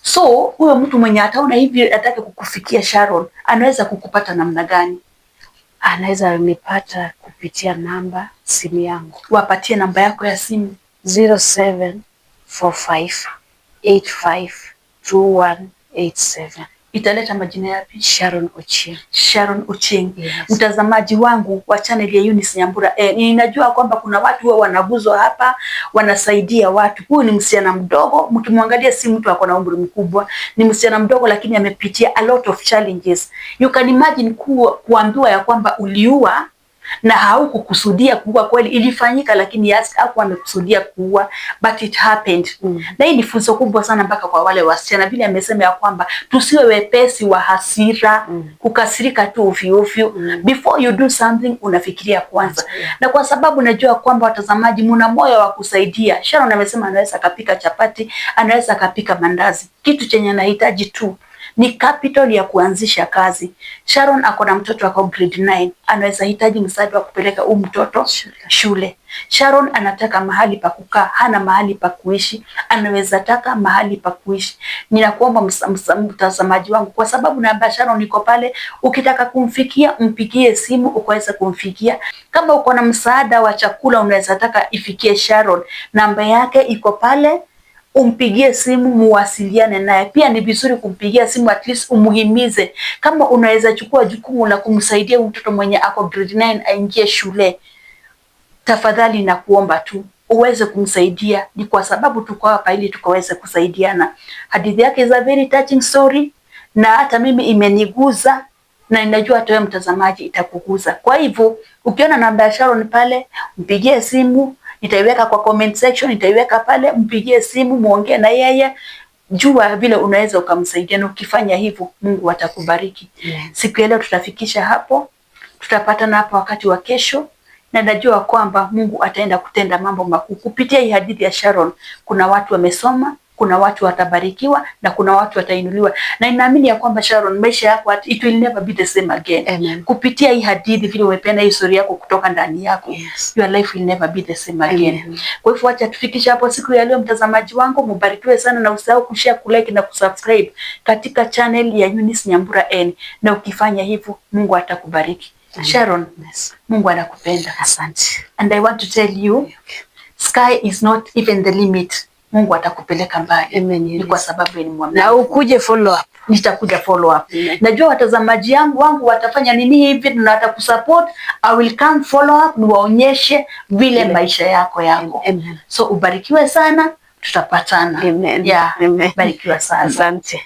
Speaker 2: So huyo mtu mwenye ataona hivi atake kukufikia, Sharon, anaweza kukupata namna gani?
Speaker 1: Anaweza nipata kupitia namba simu yangu.
Speaker 2: Wapatie namba yako ya simu.
Speaker 1: 0745 852187.
Speaker 2: Italeta majina yapi?
Speaker 1: Sharon Ochieng.
Speaker 2: Sharon Ochieng.
Speaker 1: Yes.
Speaker 2: Mtazamaji wangu wa channel ya Eunice Nyambura, ninajua kwamba kuna watu huwa wanaguzwa hapa, wanasaidia watu. Huyu ni msichana mdogo, mkimwangalia si mtu ako na umri mkubwa, ni msichana mdogo lakini amepitia a lot of challenges. You can imagine kuambiwa ya kwamba uliua na haukukusudia kuua. Kweli ilifanyika, lakini yes, hakuwa amekusudia kuua, but it happened. Na hii ni funzo kubwa sana mpaka kwa wale wasichana, vile amesema ya kwamba tusiwe wepesi wa hasira, kukasirika tu ovyo ovyo. Before you do something unafikiria kwanza. Na kwa sababu najua kwamba watazamaji muna moyo wa kusaidia, Sharon amesema anaweza akapika chapati, anaweza akapika mandazi. Kitu chenye anahitaji tu ni capital ya kuanzisha kazi. Sharon ako na mtoto ako grade 9, anaweza hitaji msaada wa kupeleka huu mtoto shule. Sharon anataka mahali pa kukaa, hana mahali pa kuishi, anaweza taka mahali pa kuishi. Ninakuomba mtazamaji wangu, kwa sababu namba Sharon iko pale, ukitaka kumfikia mpigie simu ukaweza kumfikia. Kama uko na msaada wa chakula unaweza taka ifikie Sharon, namba yake iko pale, umpigie simu muwasiliane naye. Pia ni vizuri kumpigia simu at least umuhimize, kama unaweza chukua jukumu la kumsaidia mtoto mwenye ako grade 9 aingie shule, tafadhali na kuomba tu uweze kumsaidia. Ni kwa sababu tuko hapa ili tukaweze kusaidiana. Hadithi yake is a very touching story, na hata mimi imeniguza na ninajua hata wewe mtazamaji itakuguza. Kwa hivyo ukiona namba ya Sharon pale, mpigie simu, nitaiweka kwa comment section, nitaiweka pale, mpigie simu muongee na yeye, jua vile unaweza ukamsaidia, na ukifanya hivyo Mungu atakubariki. Siku ya leo tutafikisha hapo, tutapatana hapa wakati wa kesho, na najua kwamba Mungu ataenda kutenda mambo makuu kupitia hii hadithi ya Sharon. Kuna watu wamesoma, kuna watu watabarikiwa na kuna watu watainuliwa, na ninaamini ya kwamba Sharon, maisha yako it will never be the same again.
Speaker 1: Amen.
Speaker 2: Kupitia hii hadithi, vile umependa historia yako kutoka ndani yako, your life will never be the same again.
Speaker 1: Amen.
Speaker 2: Kwa hivyo acha tufikishe hapo siku ya leo, mtazamaji wangu, mubarikiwe sana na usahau kushare, kulike na kusubscribe katika channel ya Eunice Nyambura N, na ukifanya hivyo Mungu atakubariki.
Speaker 1: Amen.
Speaker 2: Sharon,
Speaker 1: Yes.
Speaker 2: Mungu anakupenda.
Speaker 1: Asante.
Speaker 2: And I want to tell you, sky is not even the limit. Mungu atakupeleka mbali.
Speaker 1: Amen.
Speaker 2: Ni kwa sababu ni mwaminifu.
Speaker 1: Na ukuje follow up.
Speaker 2: Nitakuja follow up.
Speaker 1: Amen.
Speaker 2: Najua watazamaji yangu wangu watafanya nini hivi na watakusupport. I will come follow up niwaonyeshe vile maisha yako yako.
Speaker 1: Amen.
Speaker 2: So ubarikiwe sana, tutapatana.
Speaker 1: Amen.
Speaker 2: Yeah.
Speaker 1: Amen.
Speaker 2: Barikiwa sana.
Speaker 1: Asante.